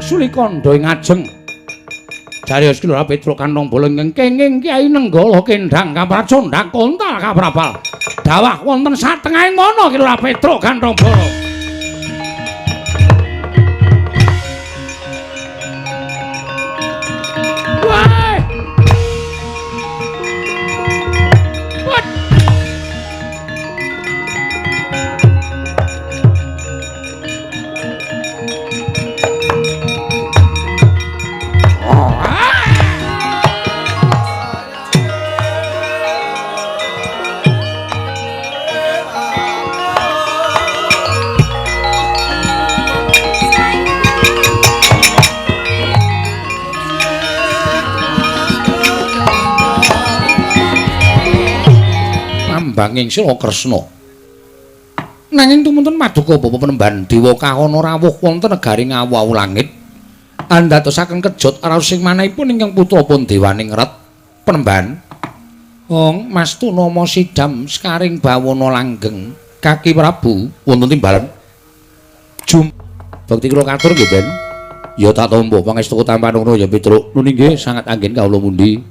Mangsuli kandha ing ajeng. Jarios Ki Lurah Petruk Kanthong Bala ingkang kenging Kyai Nenggala kendhang kapracondhang kontal kaprabal. Dawah wonten satengahing mana Ki Lurah Petruk Kanthong Bala. Wah! Wat! Banging Sila Kresna. Nanging tumunten paduka Bapak Penemban Dewa Kahana rawuh wonten negari Ngawu langit. Andadosaken kejot raos sing manahipun ingkang putra pun dewaning ret Penemban. Hong Mastu nama sidam sekaring bawana langgeng kaki Prabu wonten timbalan. Jum bekti kula katur nggih Den. Ya tak tampa pangestu tampan ngono ya Petruk. Nun inggih sangat anggen kawula mundi.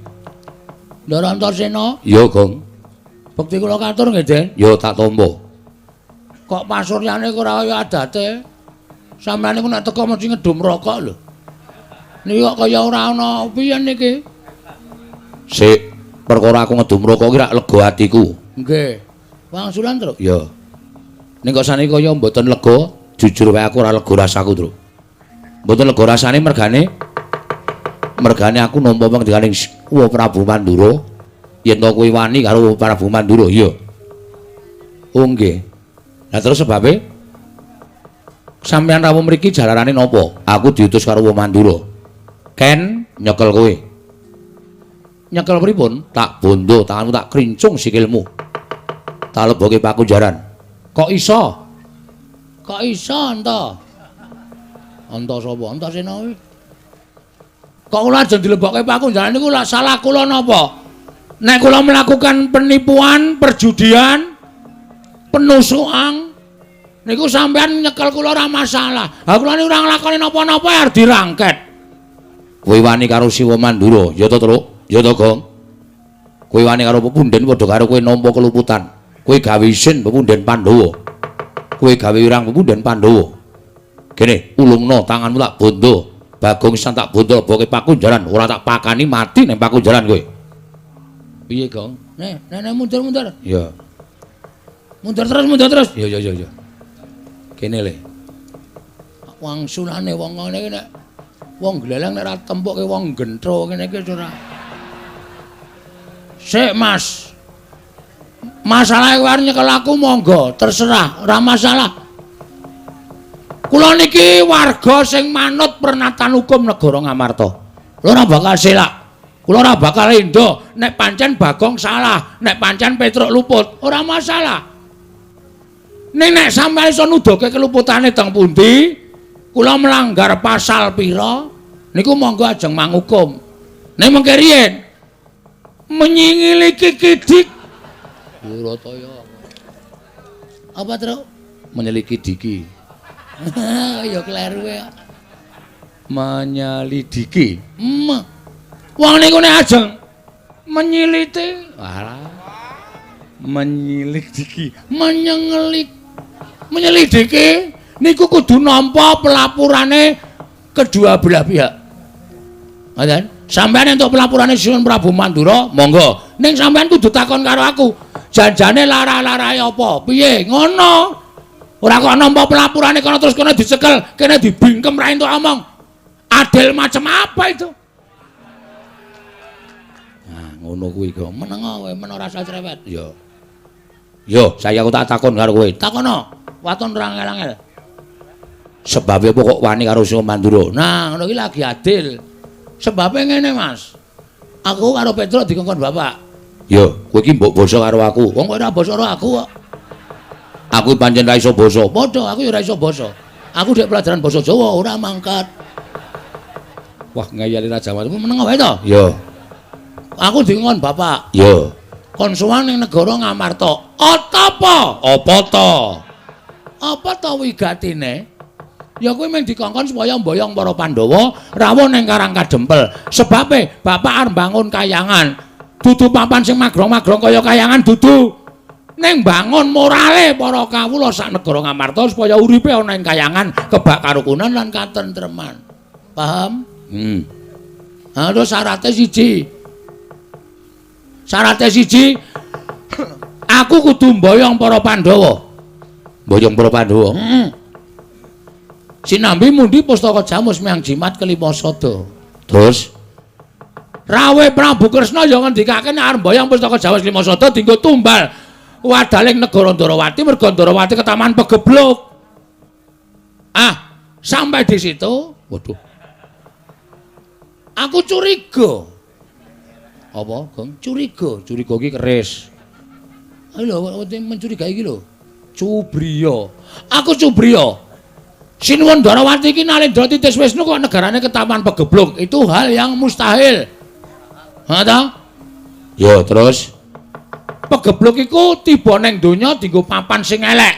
Ndara Antasena. Ya Gong. Bekti kula katur nggih, Den. Ya tak tampa. Kok pasuryane ora kaya adate? Sampeyan niku nek teko mesti ngedum rokok lho. Niki kok kaya ora ana piye niki? Sik, perkara aku ngedum rokok iki rak lega atiku. Nggih. Wangsulan, Truk? Ya. Ning kok saniki kaya mboten lega, jujur wae aku ora lega rasaku, Truk. Mboten lega rasane mergane aku nampa pangdikaning Wa Prabu Mandura. Yen to kowe wani karo Prabu Mandura, iya. Oh nggih. Lah terus sebabe sampeyan rawuh mriki jalarane napa? Aku diutus karo Wa Mandura. Ken nyekel kowe. Nyekel pripun? Tak bondo tanganmu tak krincung sikilmu. Tak leboke pakunjaran. Kok iso? Kok iso enta? Enta sapa? Antasena kuwi. Kok kula ajeng dilebokke pakunjaran niku lak salah kula napa? Nek kula melakukan penipuan, perjudian, penusukan, niku sampean nyekel kula ora masalah. Ha kula niku ora nglakoni napa-napa arep dirangket. Kowe wani karo Siwa Mandura, ya to, Truk? Ya to, Gong? Kowe wani karo pepunden padha karo kowe nampa keluputan. Kowe gawe isin pepunden Pandhawa. Kowe gawe wirang pepunden Pandhawa. Kene, ulungno tanganmu tak bondo. Bagong sisan tak bondo leboke pakunjaran, ora tak pakani mati ning pakunjaran kowe. Piye, Gong? Nek, nek mundur-mundur. Iya. Mundur terus, mundur terus. Iya, iya, iya. Kene le. Wangsulane wong ngene iki nek wong gleleng nek ora tempukke wong gentro ngene iki ora. Sik, Mas. Masalahe kowe arep nyekel aku monggo, terserah, ora masalah. Kula niki warga sing manut pernatan hukum negara Ngamarta. Kula ora bakal selak. Kula ora bakal endo nek pancen Bagong salah, nek pancen Petruk luput, ora masalah. Ning nek sampeyan iso nuduhke keluputane teng pundi, kula melanggar pasal pira, niku monggo ajeng mangukum. Ning mengke riyen menyingiliki kidik Burataya. Apa, Truk? Menyeliki diki. Ya kleru ya. Menyelidiki. Wong niku nek ajeng menyiliti, alah. Menyelidiki, menyengelik. Menyelidiki niku kudu nampa pelapurane kedua belah pihak. Ngoten? Sampeyan entuk pelapurane Sinuwun Prabu Mandura, monggo. Ning sampeyan kudu takon karo aku. Janjane lara-larae apa? Piye? Ngono. Ora kok nampa pelapurane kono terus kono dicekel, kene dibingkem ra entuk omong. Adil macam apa itu? Nah, ngono kuwi kok. Meneng kowe, men ora usah cerewet. Ya. Yo, saya aku tak takon karo kowe. Takono. Waton ora angel-angel. Sebabe apa kok wani karo Sinuwun Mandura? Nah, ngono iki lagi adil. Sebabe ngene, Mas. Aku karo Petruk dikongkon bapak. Yo, kowe iki mbok basa karo aku. Wong kowe ora basa karo aku kok. Aku pancen ra iso basa. Padha, aku ya ora iso basa. Aku dhek pelajaran basa Jawa ora mangkat. Wah, ngeyeli Raja Watu. Meneng wae to? Yo. Aku dikongkon bapak. Yo. Kon sowan ning negara Ngamarta. Apa? Apa to? Apa to wigatine? Ya kuwi mung dikongkon supaya mboyong para Pandhawa rawuh ning Karang Kadempel. Sebabe bapak arep mbangun kayangan. Dudu papan sing magrong-magrong kaya kayangan dudu. Ning bangun morale para kawula sak negara Ngamarta supaya uripe ana ing kayangan kebak karukunan lan katentreman. Paham? Ha terus syarate siji. Syarate siji aku kudu mboyong para Pandhawa. Mboyong para Pandhawa. Heeh. Sinambi mundi pustaka Jamus miang jimat kelima sada. Terus Rawe Prabu Kresna ya ngendikake nek arep mboyong pustaka Jamus kelima sada dienggo tumbal wadaling negara Ndarawati merga Ndarawati ketaman pegebluk. Ah, sampai di situ, waduh. Aku curiga. Apa, Gong? Curiga, curiga iki keris. Ayo lho, mencurigai iki lho. Cubriya. Aku cubriya. Sinuwun Ndarawati iki Nalendra Titis Wisnu kok negarane ketaman pegebluk. Itu hal yang mustahil. Ha ta? Ya, terus pegebluk iku tiba ning donya dienggo papan sing elek.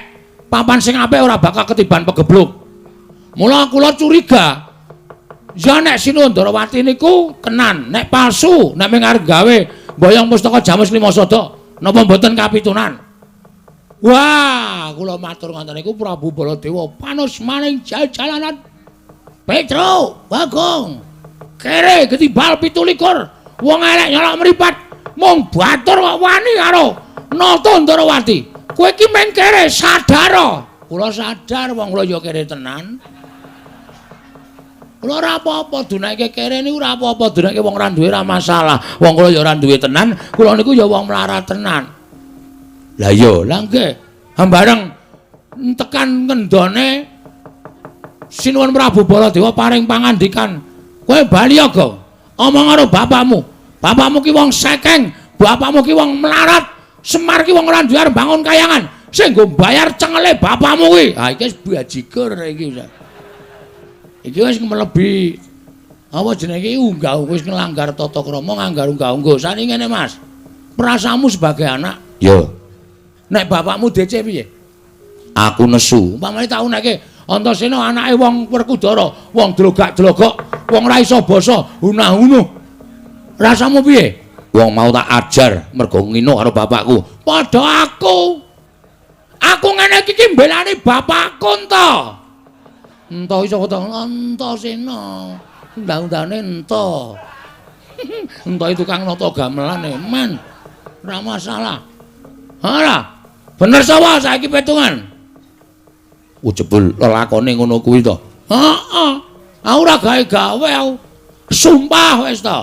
Papan sing apik ora bakal ketiban pegebluk. Mula kula curiga. Ya nek Sinuwun Ndarawati niku tenan, nek palsu, nek mung arep gawe mboyong pustaka Jamus lima sada, napa mboten kapitunan? Wah, kula matur ngoten niku Prabu Baladewa panus maning jalanan. Petro, Bagong. Kere ketibal 27. Wong elek nyolok mripat. Mung batur kok wani karo Nata Ndarawati. Kowe iki mung kere sadar. Kula sadar wong kula ya kere tenan. Kula ora apa-apa dunake kere niku ora apa-apa, dunake wong ora duwe ora masalah. Wong kula ya ora duwe tenan, kula niku ya wong melarat tenan. Lah iya, lah nggih. Hambareng tekan ngendone Sinuwun Prabu Baladewa paring pangandikan, "Kowe bali ya, Gong. Omong karo bapakmu. Bapakmu ki wong sekeng, bapakmu ki wong melarat, Semar ki wong ora duwe arep bangun kayangan. Sing nggo bayar cengele bapakmu kuwi." Ha iki wis bajigur iki. Iki wis mlebi apa jenenge iki unggah wis nglanggar tata krama, nganggar unggah-ungguh. Saniki ngene, Mas. Perasaanmu sebagai anak, yo. Nek bapakmu DC piye? Aku nesu. Umpamane tak uneke Antasena anake wong Werkudara, wong dlogak-dlogok, wong ora iso basa, hunah-hunuh. Rasamu piye? Wong mau tak ajar mergo ngino karo bapakku. Padha aku. Aku ngene iki ki mbelani bapakku ento. Ento iso to Antasena. Undang-undane ento. Ento tukang nata gamelan e, men. Ora masalah. Ora. Bener sapa saiki petungan? Oh jebul lelakone ngono kuwi to. Heeh. Aku ora gawe-gawe aku. Sumpah wis to.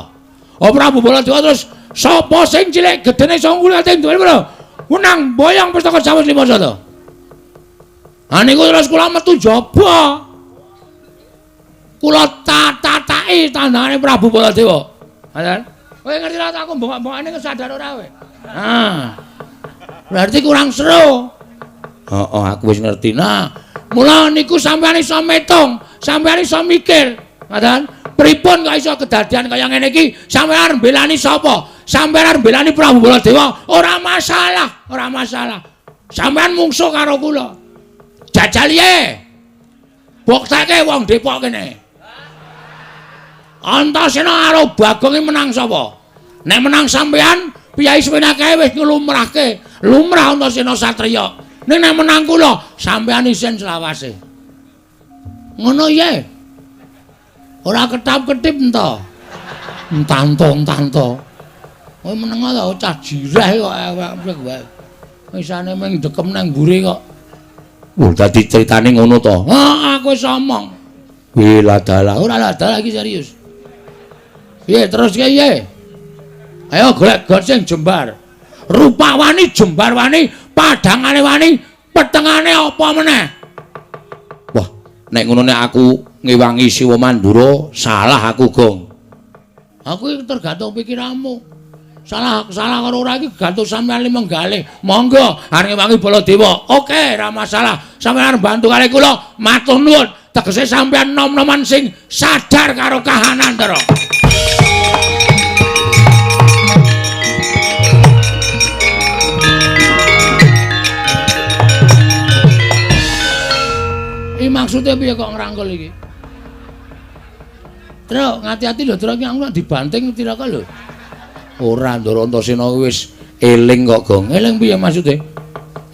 Oh Prabu Baladewa terus sapa sing cilik gedene iso ngulate duwe lho. Menang boyong pustaka Jamus lima sada. Ha niku terus kula metu jaba. Kula tatataki tandangane Prabu Baladewa. Ngoten. Kowe ngerti ra aku mbongok-mbongokane sadar ora kowe? Ah. Berarti kurang seru. Heeh, aku wis ngerti. Nah, mula niku sampeyan iso metung, sampeyan iso mikir. Ngoten. Pripun kok iso kedadian kaya ngene iki? Sampeyan arep mbelani sapa? Sampeyan arep mbelani Prabu Baladewa? Ora masalah, ora masalah. Sampeyan mungsuh karo kula. Jajal ye. Bukteke wong Depok kene. Antasena karo Bagong iki menang sapa? Nek menang sampeyan, piyai sewenake wis nglumrahke. Lumrah Antasena satriya. Ning nek menang kula, sampeyan isin selawase. Ngono ye. Ora ketap-ketip ento. Entanto-entanto. Kowe meneng ta cah jireh kok awake wae. Isane mung dekem nang mburi kok. Wah, dadi critane ngono to. Heeh, aku wis omong. Wih, ladalah. Ora ladalah iki serius. Piye terus piye? Ayo golek got sing jembar. Rupa wani, jembar wani, padhangane wani, petengane apa meneh? Wah, nek ngono nek aku ngewangi Siwa Mandura, salah aku, Gong. Aku iki tergantung pikiranmu. Salah salah karo ora iki gantung sampeyan limenggalih. Monggo arep ngewangi Baladewa. Oke, ora masalah. Sampeyan arep bantu kali kula, matur nuwun. Tegese sampeyan nom-noman sing sadar karo kahanan, Ndara. Maksude piye kok ngrangkul iki? Truk, ngati-ati lho, Truk, iki aku nek dibanting cilaka lho. Ora, Ndara Antasena wis eling kok, Gong. Eling piye maksude?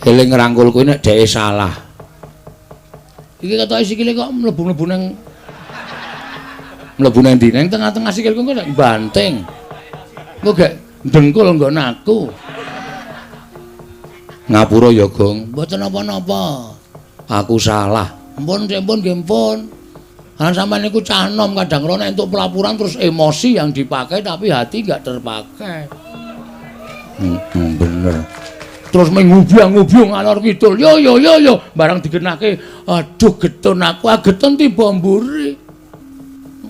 Eling ngrangkul kuwi nek dheke salah. Iki ketoke sikile kok mlebu-mlebu nang mlebu nang ndi? Nang tengah-tengah sikilku kok banting. Engko gek dengkul nggon aku. Ngapura ya, Gong. Mboten napa-napa. Aku salah. Ampun, ampun, nggih ampun. Lan sampeyan niku cah nom kadang kala nek entuk pelaporan terus emosi yang dipakai tapi hati enggak terpakai. Bener. Terus mengubyang-ubyung ngalor kidul. Yo yo yo yo, barang digenahke, aduh getun aku, ah getun tiba mburi.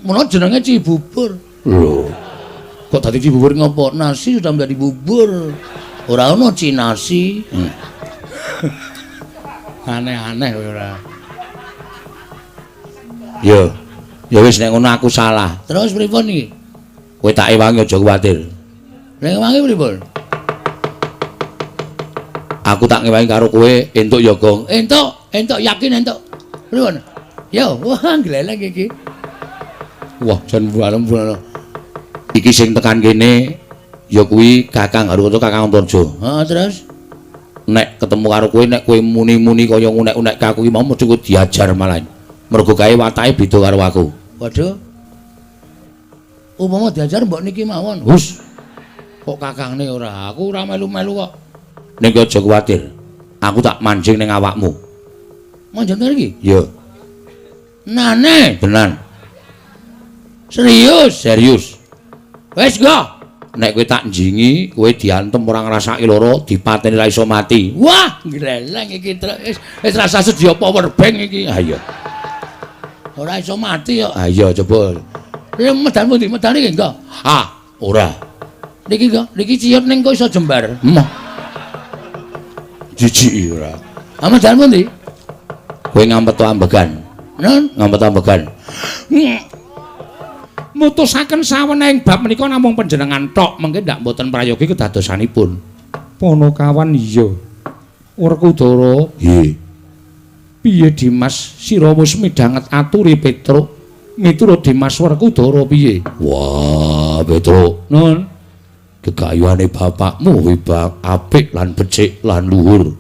Mula jenenge Cibubur. Lho. Kok dadi Cibubur ngopo? Nasi sudah menjadi bubur. Ora ono cinasi. Aneh-aneh kowe ora. Yo. Ya wis nek ngono aku salah. Terus pripun iki? Kowe tak ewangi aja kuwatir. Nek ewangi pripun? Aku tak ngewangi karo kowe entuk ya, Gong. Entuk, entuk yakin entuk. Pripun? Yo, wah gleleng iki. Wah, jan bualem. Iki sing tekan kene ya kuwi Kakang Haruta, Kakang Antarja. Heeh, terus nek ketemu karo kowe nek kowe muni-muni kaya ngunek-unek aku iki mau mesti kowe diajar malah. Mergo kae watake beda karo aku. Waduh. Upama diajar mbok niki mawon. Hus. Kok kakangne ora? Aku ora melu-melu kok. Ning aja kuwatir. Aku tak manjing ning awakmu. Manjing iki? Iya. Nane, tenan. Serius, serius. Wis go. Nek kowe tak njingi, kowe diantem ora ngrasake lara, dipateni ra iso mati. Wah, gleleng iki wis wis rasa sedia power bank iki. Ha iya. Ora iso mati kok. Ha iya coba. Lha medan pundi? Medan iki enggak? Ah, ora. Niki enggak, niki ciut ning kok iso jembar. Emoh. Jijik ora. Ah medan pundi? Kowe ngampet ambegan. Nun, ngampet ambegan. Mutusaken sawenehing bab menika namung panjenengan tok, mengke ndak mboten prayogi kedadosanipun. Ponokawan iya. Werkudara, nggih. Piye Dimas sira wis midhanget aturi Petruk? Miturut Dimas Werkudara piye? Wah, Petruk. Nun. Gegayuhane bapakmu wibak apik lan becik lan luhur.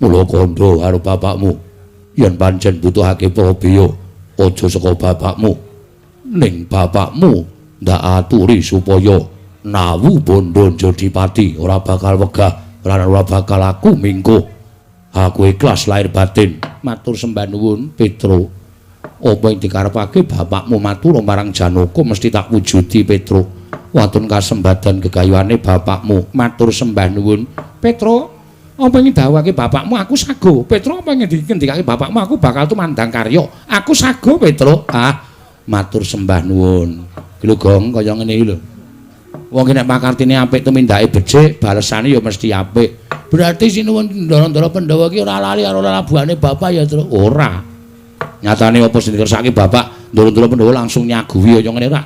Mula kandha karo bapakmu yen pancen butuhake prabeya aja saka bapakmu. Ning bapakmu ndak aturi supaya nawu bondo njadi pati, ora bakal wegah lan ora bakal aku mingkuh. Aku ikhlas lahir batin. Matur sembah nuwun Petruk. Apa ing dikarepake bapakmu matur marang Janaka mesti tak wujudi Petruk. Watun kasembadan gegayuhane bapakmu. Matur sembah nuwun Petruk. Apa ing dawuhake bapakmu aku sago. Petruk apa ing dikendikake bapakmu aku bakal tumandang karya. Aku sago Petruk. Ah, matur sembah nuwun. Iki lho Gong kaya ngene iki lho. Wong ki nek pakartine apik tumindake becik, balesane ya mesti apik. Berarti sinuwun Ndara-ndara Pandhawa iki ora lali karo lelabuhane bapak ya, Truk? Ora. Nyatane apa sing dikersake bapak, Ndara-ndara Pandhawa langsung nyaguhi kaya ngene ora.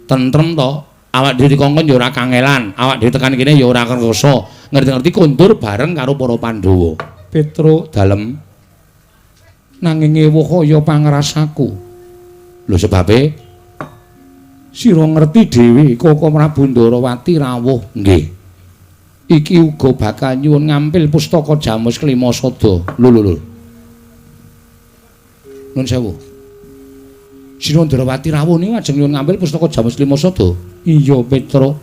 Tentrem to. Awak dhewe dikongkon ya ora kangelan, awak dhewe tekan kene ya ora kerasa. Ngerti-ngerti kondur bareng karo para Pandhawa. Petruk dalem nanging ewuh kaya pangrasaku. Lho sebabe sira ngerti dhewe Koko Prabu Ndarawati rawuh. Nggih. Iki uga bakal nyuwun ngampil pustaka Jamus Kelima Sada. Lho lho lho. Nuwun sewu. Sinuwun Ndarawati rawuh niku ajeng nyuwun ngampil pustaka Jamus Kelima Sada. Iya, Petruk.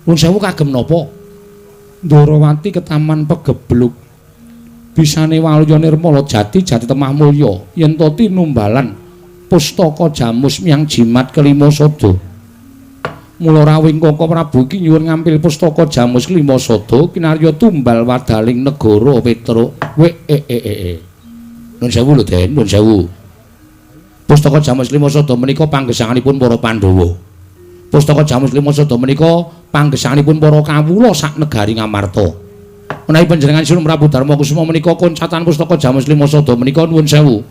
Nuwun sewu kagem napa? Ndarawati ketaman pegebluk. Bisane waluya nirmala jati jati temah mulya yen to tinumbalan pustaka Jamus miyang jimat kelima sada. Mula rawuhing Koko Prabu iki nyuwun ngampil pustaka Jamus kelima sada kinarya tumbal wadaling negara Petruk. We e e e. Nuwun sewu lho Den, nuwun sewu. Pustaka Jamus kelima sada menika panggesanganipun para Pandhawa. Pustaka Jamus kelima sada menika panggesanganipun para kawula sak negari Ngamarta. Menawi panjenengan Sinuwun Prabu Darma Kusuma menika koncatan pustaka Jamus kelima sada menika nuwun sewu.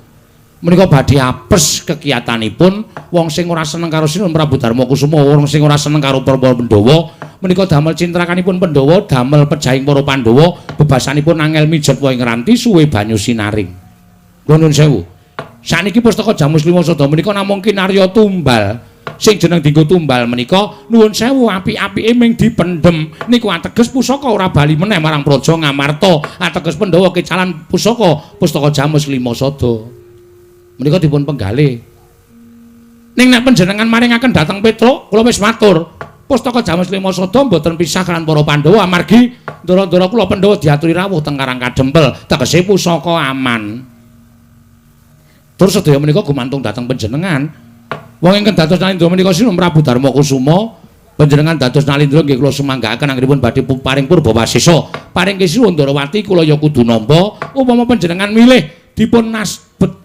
Menika badhe apes kekiyatanipun wong sing ora seneng karo Sinuwun Prabu Darma Kusuma, wong sing ora seneng karo para Pandhawa, menika damel cintrakanipun Pandhawa, damel pejahing para Pandhawa, bebasanipun angel mijet wae ngranti suwe banyu sinaring. Kula nuwun sewu. Sakniki pustaka Jamus Lima Sada menika namung kinarya tumbal. Sing jeneng dinggo tumbal menika nuwun sewu apik-apike ming dipendhem. Niku ateges pusaka ora bali meneh marang Praja Ngamarta. Ateges Pandhawa kecalan pusaka pustaka Jamus Lima Sada. Menika dipun penggalih. Ning nek panjenengan maringaken dhateng Petruk, kula wis matur. Pustaka Jamus Lima Sada mboten pisah kaliyan para Pandhawa amargi ndara-ndara kula Pandhawa diaturi rawuh teng Karang Kadempel, tegese pusaka aman. Terus sedaya menika gumantung dhateng panjenengan. Wong ingkang dados Nalindra menika Sinun Prabu Darma Kusuma, panjenengan dados Nalindra nggih kula sumanggaaken anggenipun badhe paring purba wasesa. Paring kesiwun Ndarawati kula ya kudu nampa upama panjenengan milih dipun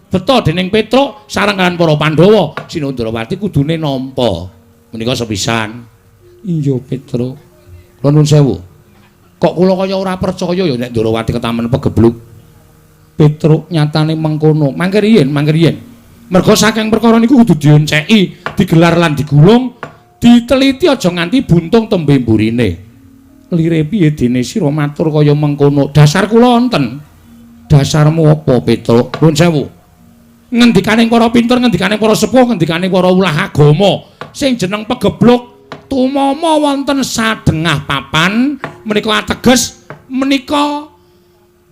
beto dening Petruk sareng kaliyan para Pandhawa, Sinun Ndarawati kudune nampa. Menika sepisan. Iya Petruk. Kula nuwun sewu. Kok kula kaya ora percaya ya nek Ndarawati ketamen pegebluk. Petruk nyatane mengkono. Mangke riyin, mangke riyin. Merga saking perkara niku kudu dionceki, digelar lan digulung, diteliti aja nganti buntung tembe mburine. Lire piye dene sira matur kaya mengkono? Dasar kula wonten. Dasarmu apa, Petruk? Nuwun sewu. Ngendikane para pinter, ngendikane para sepuh, ngendikane para ulah agama, sing jeneng pegebluk tumama wonten sadengah papan menika ateges menika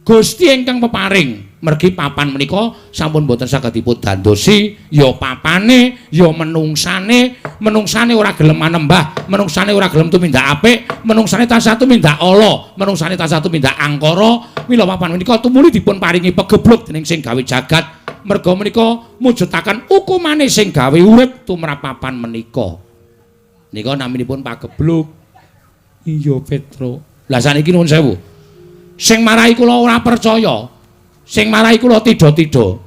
Gusti ingkang peparing. Mergi papan menika sampun boten saged dipun dandosi, ya papane, ya menungsane, menungsane ora gelem manembah, menungsane ora gelem tumindak apik, menungsane tansah tumindak ala, menungsane tansah tumindak angkara. Mila papan menika tumuli dipun paringi pegebluk dening sing gawe jagat. Merga menika mujudaken hukumane sing gawe urip tumrap papan menika. Nika naminipun pagebluk. Iya Petruk. Lah saniki nuwun sewu. Sing marai kula ora percaya, sing marai kula tidha-tidha.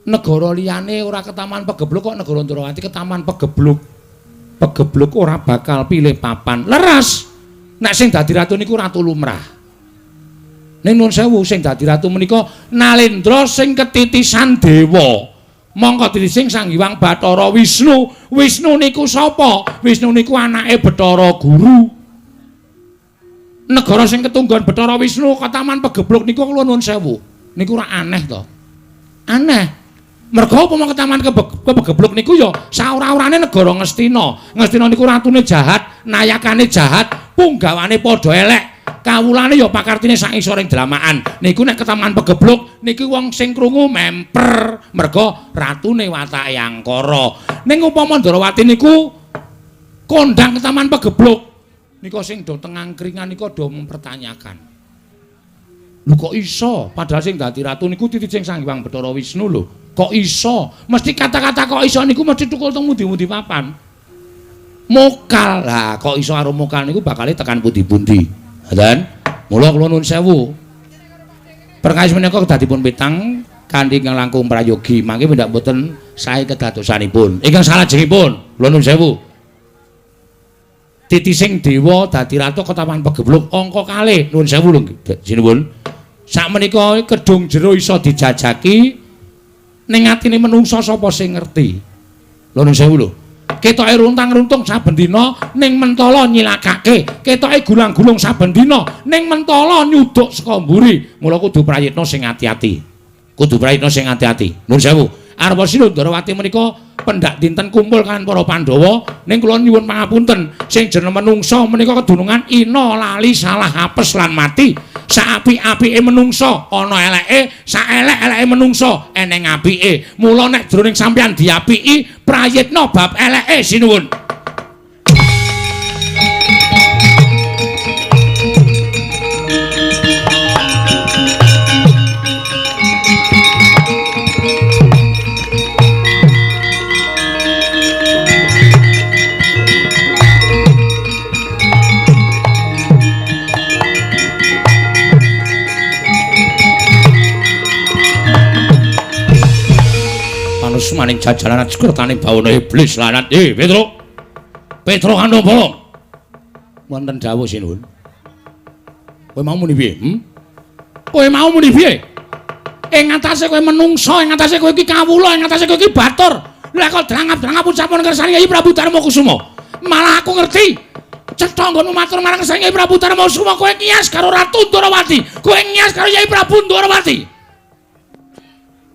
Negara liyane ora ketaman pegebluk kok negara Ndrawati ketaman pegebluk. Pegebluk ora bakal pilih papan. Leres. Nek sing dadi ratu niku ratu lumrah. Ning nuwun sewu sing dadi ratu menika Nalendra sing ketitisan dewa. Mongko titising Sang Hyang Bathara Wisnu. Wisnu niku sapa? Wisnu niku anake Bathara Guru. Negara sing ketunggon Bathara Wisnu ketaman pegebluk niku kula nuwun sewu. Niku ora aneh to? Aneh. Merga upama ketaman kepegebluk niku ya saora-orane negara Ngastina. Ngastina niku ratune jahat, nayakane jahat, punggawane padha elek. Kawulane ya pakartine sak isoring dramakan. Niku nek ketaman pegebluk niku wong sing krungu memper merga ratune watake angkara. Ning upama Ndarawati niku kondang ketaman pegebluk nika sing do teng angkringan nika do mempertanyakan. Lho kok iso? Padahal sing dadi ratu niku titising Sang Hyang Bathara Wisnu lho. Kok iso? Mesti kata-kata kok iso niku mesti tukul teng mundi-mundi papan. Mokal. Lah kok iso karo mokal niku bakale tekan pundi-pundi. Ngoten. Mula kula nuwun sewu. Perkawis menika kedah dipun pitang kanthi ingkang langkung prayogi, mangke pendak mboten sae kedadosanipun. Ingkang salajengipun, kula nuwun sewu. Titising dewa dadi ratu ketaman pegebluk angka kalih nuwun sewu lho sinuwun. Sakmenika kedung jero iso dijajaki ning atine menungsa sapa sing ngerti. Lho nuwun sewu lho. Ketoke runtang-runtung saben dina ning mentala nyilakake, ketoke gulang-gulung saben dina ning mentala nyuduk saka mburi. Mula kudu prayitna sing ati-ati. Kudu prayitna sing ati-ati. Nuwun sewu. Arpa Sinun Ndarawati menika pendak dinten kumpul kaliyan para Pandhawa ning kula nyuwun pangapunten sing jeneng menungsa menika kedunungan ina lali salah apes lan mati. Saapik-apike menungsa ana eleke, saelek-eleke menungsa eneng apike. Mula nek jroning sampeyan diapiki prayitna bab eleke sinuwun. Maning jajalan ajkertane bawana iblis lanat. Petruk. Petruk Kandha. Wonten dawuh sinuwun. Kowe mau muni piye? Kowe mau muni piye? Ing atase kowe menungsa, ing atase kowe iki kawula, ing atase kowe iki batur. Lah kok drangap-drangap ucapan kersane Kyai Prabu Darma Kusuma. Malah aku ngerti. Cetha nggonmu matur marang kersane Kyai Prabu Darma Kusuma, kowe ngiyas karo Ratu Ndrawati. Kowe ngiyas karo Kyai Prabu Ndrawati.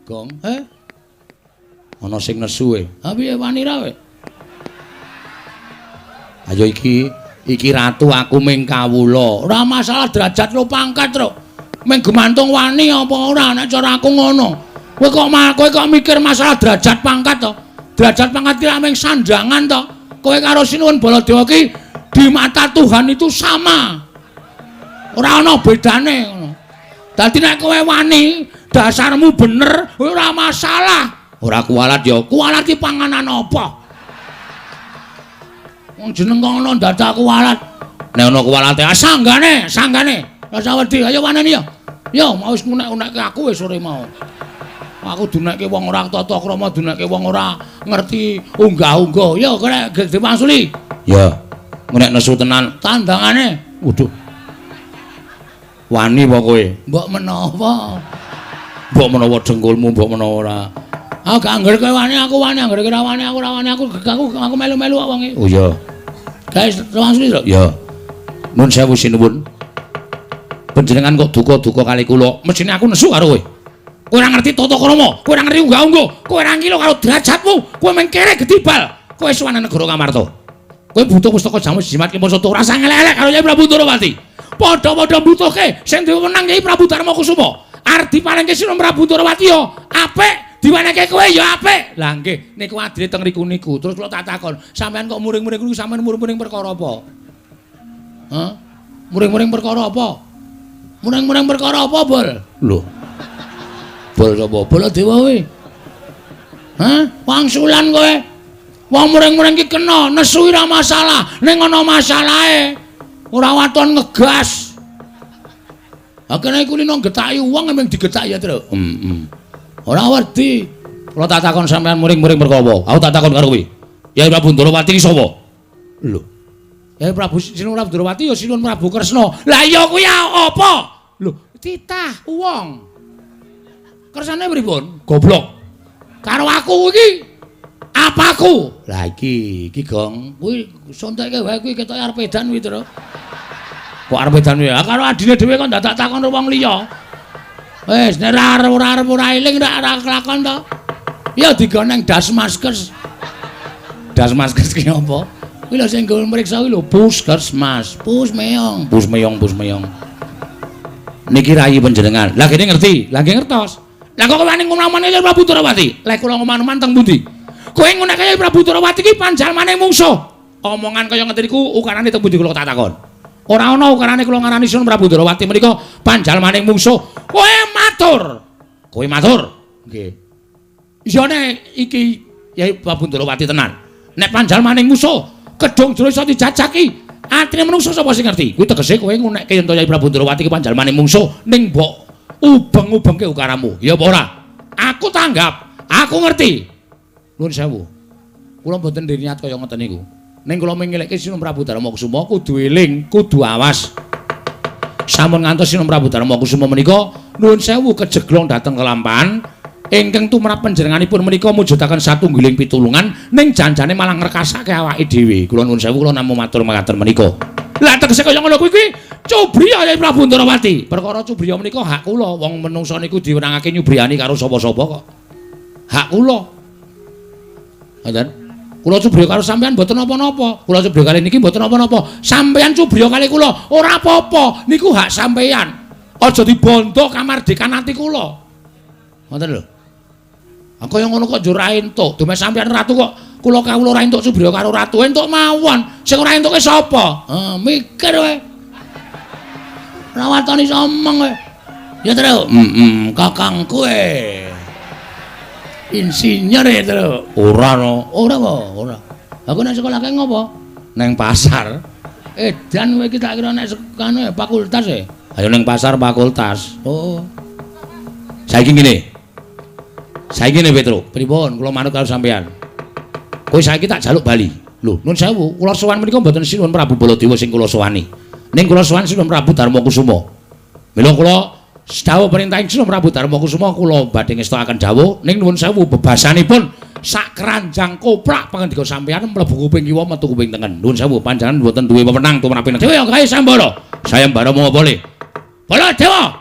Gong, Ana sing nesu e. Ha piye wani ra kowe? Ayo iki iki ratu aku ming kawula. Ora masalah derajat lo pangkat, Truk. Ming gemantung wani apa ora nek cara aku ngono. Kowe kok kowe kok mikir masalah derajat pangkat to? Derajat pangkat ki ming sandangan to. Kowe karo Sinuwun Baladewa ki di mata Tuhan itu sama. Ora ana bedane ngono. Dadi nek kowe wani, dasarmu bener, ora masalah. Ora kualat ya, kualat ki panganan apa? Wong jeneng kok ngono dadak kualat. Nek ana kualate, ah sanggane, sanggane. Rasa wedi, ayo waneni ya. Yo, mau wis ngunek-unekke aku wis sore mau. Aku dunekke wong ora tata krama, dunekke wong ora ngerti unggah-ungguh. Yo, kowe diwangsuli. Ya. Nek nesu tenan, tandangane. Waduh. Wani apa kowe? Mbok menawa. Mbok menawa dengkulmu, mbok menawa ora. Ah, gak angger kowe wani, aku wani, angger kowe ora wani, aku ora wani, aku melu-melu kok wonge. Oh iya. Guys, langsung lho. Ya. Nun sewu sinuwun. Panjenengan kok duka-duka kali kula. Mesthine aku nesu karo kowe. Kowe ora ngerti tata krama, kowe ora ngerti unggah-ungguh, kowe ora ngilo karo derajatmu, kowe mung kere gedibal. Kowe sowan negara Ngamarta. Kowe butuh pustaka jamus jimat ki Sata ora usah ngelek-elek karo Kyai Prabu Ndorowati. Padha-padha mbutuhke sing diwenang Kyai Prabu Darma Kusuma. Arep diparingke Sinuwun Prabu Ndorowati ya apik, diwenehke kowe ya apik. Lah nggih, niku adile teng riku niku. Terus kula tak takon, sampean kok muring-muring niku sampean muring-muring perkara apa? Hah? Muring-muring perkara apa? Muring-muring perkara apa, Bol? Lho. Bol sapa? Baladewa kowe. Hah? Wangsulan kowe. Wong muring-muring ki kena, nesu ora masalah, ning ana masalahe. Ora waton ngegas. Ha kene iku lino getaki wong emang digetaki ya, Truk. Heeh. Ora wedi. Kula tak takon sampean muring-muring perkara apa? Aku tak takon karo kowe. Yai Prabu Ndorowati ki sapa? Lho. Yai Prabu Sinuwun Prabu Ndorowati ya Sinuwun Prabu Kresna. Lah iya kuwi apa? Lho, titah wong. Kersane pripun? Goblok. Karo aku iki apaku? Lah iki, iki Gong. Kuwi sontekke wae kuwi ketoke arep edan kuwi, Truk. Kok arep edan kuwi? Karo adine dhewe kok dadak takon wong liya. Wis nek ora arep ora arep ora eling ora kelakon to. Ya digoneng Dasmaskes. Dasmaskes ki apa? Kuwi lho sing nggo mriksa kuwi lho Puskesmas. Pus meong, pus meong, pus meong. Niki rayi panjenengan. Lah kene ngerti, lah nggih ngertos. Lah kok wani ngomong-omong Prabu Ndorowati? Lek kula ngomong-omong teng pundi? Kowe ngono kaya Prabu Ndorowati ki panjalmane mungsuh. Omongan kaya ngeten niku ukarane teng pundi kula tak takon. Ora ana ukarane kula ngarani Sun Prabu Ndorowati menika panjalmane mungsuh. Kowe matur. Kowe matur. Nggih. Isone iki Yai Prabu Ndorowati tenan. Nek panjalmane mungsuh, kedung jero iso dijajaki. Atine menungso sapa sing ngerti? Kuwi tegese kowe ngunekke yen to Yai Prabu Ndorowati ki panjalmane mungsuh ning mbok ubeng-ubengke ukaramu. Ya apa ora? Aku tanggap, aku ngerti. Nuwun sewu. Kula mboten niat kaya ngoten niku. Ning kula mengelekke Sinuwun Prabu Darma Kusuma kudu eling, kudu awas. Sampun ngantos Sinuwun Prabu Darma Kusuma menika nuwun sewu kejeglong dhateng kelampahan ingkang tumrap panjenenganipun menika mujudaken satunggiling pitulungan ning janjane malah ngrekasake awake dhewe. Kula nuwun sewu kula namung matur mekaten menika. Lah tegese kaya ngono kuwi kuwi cubriya Yai Prabu Ndorowati. Perkara cubriya menika hak kula. Wong menungsa niku diwenangake nyubriyani karo sapa-sapa kok. Hak kula. Ngoten. Kula cubriya karo sampean mboten napa-napa. Kula cubriya kali niki mboten napa-napa. Sampean cubriya kali kula ora apa-apa. Niku hak sampean. Aja dibondo kamardikan ati kula. Ngoten lho. Ah kaya ngono kok njur ra entuk. Dume sampean ratu kok kula kawula ora entuk cubriya karo ratu. Entuk mawon. Sing ora entuke sapa? Ha mikir kowe. Ora waton iso omong kowe. Ya Truk. Heeh, kakangku kowe. Insinyur ya, Truk. Ora no. Ora kok, ora. Aku nek sekolah kae ngopo? Neng pasar. Edan kowe iki tak kira nek kanu fakultas e. Ayo neng pasar fakultas. Oh. Saiki ngene. Saiki ngene Petro, pripun kula manut karo sampean. Kowe saiki tak jaluk bali. Lho, nun sewu, kula sowan menika mboten Sinuwun Prabu Baladewa sing kula sowani. Ning kula sowan Sinuwun Prabu Darma Kusuma. Mila kula dawuh perintahing Sinuwun Prabu Darma Kusuma kula badhe ngestokaken dawuh ning nuwun sewu bebasanipun sak keranjang koplak pangandika sampean mlebu kuping kiwa metu kuping tengen. Nuwun sewu panjenengan mboten duwe wewenang tumrap dhewe ya gawe sambara. Sayembara monggo boleh. Baladewa.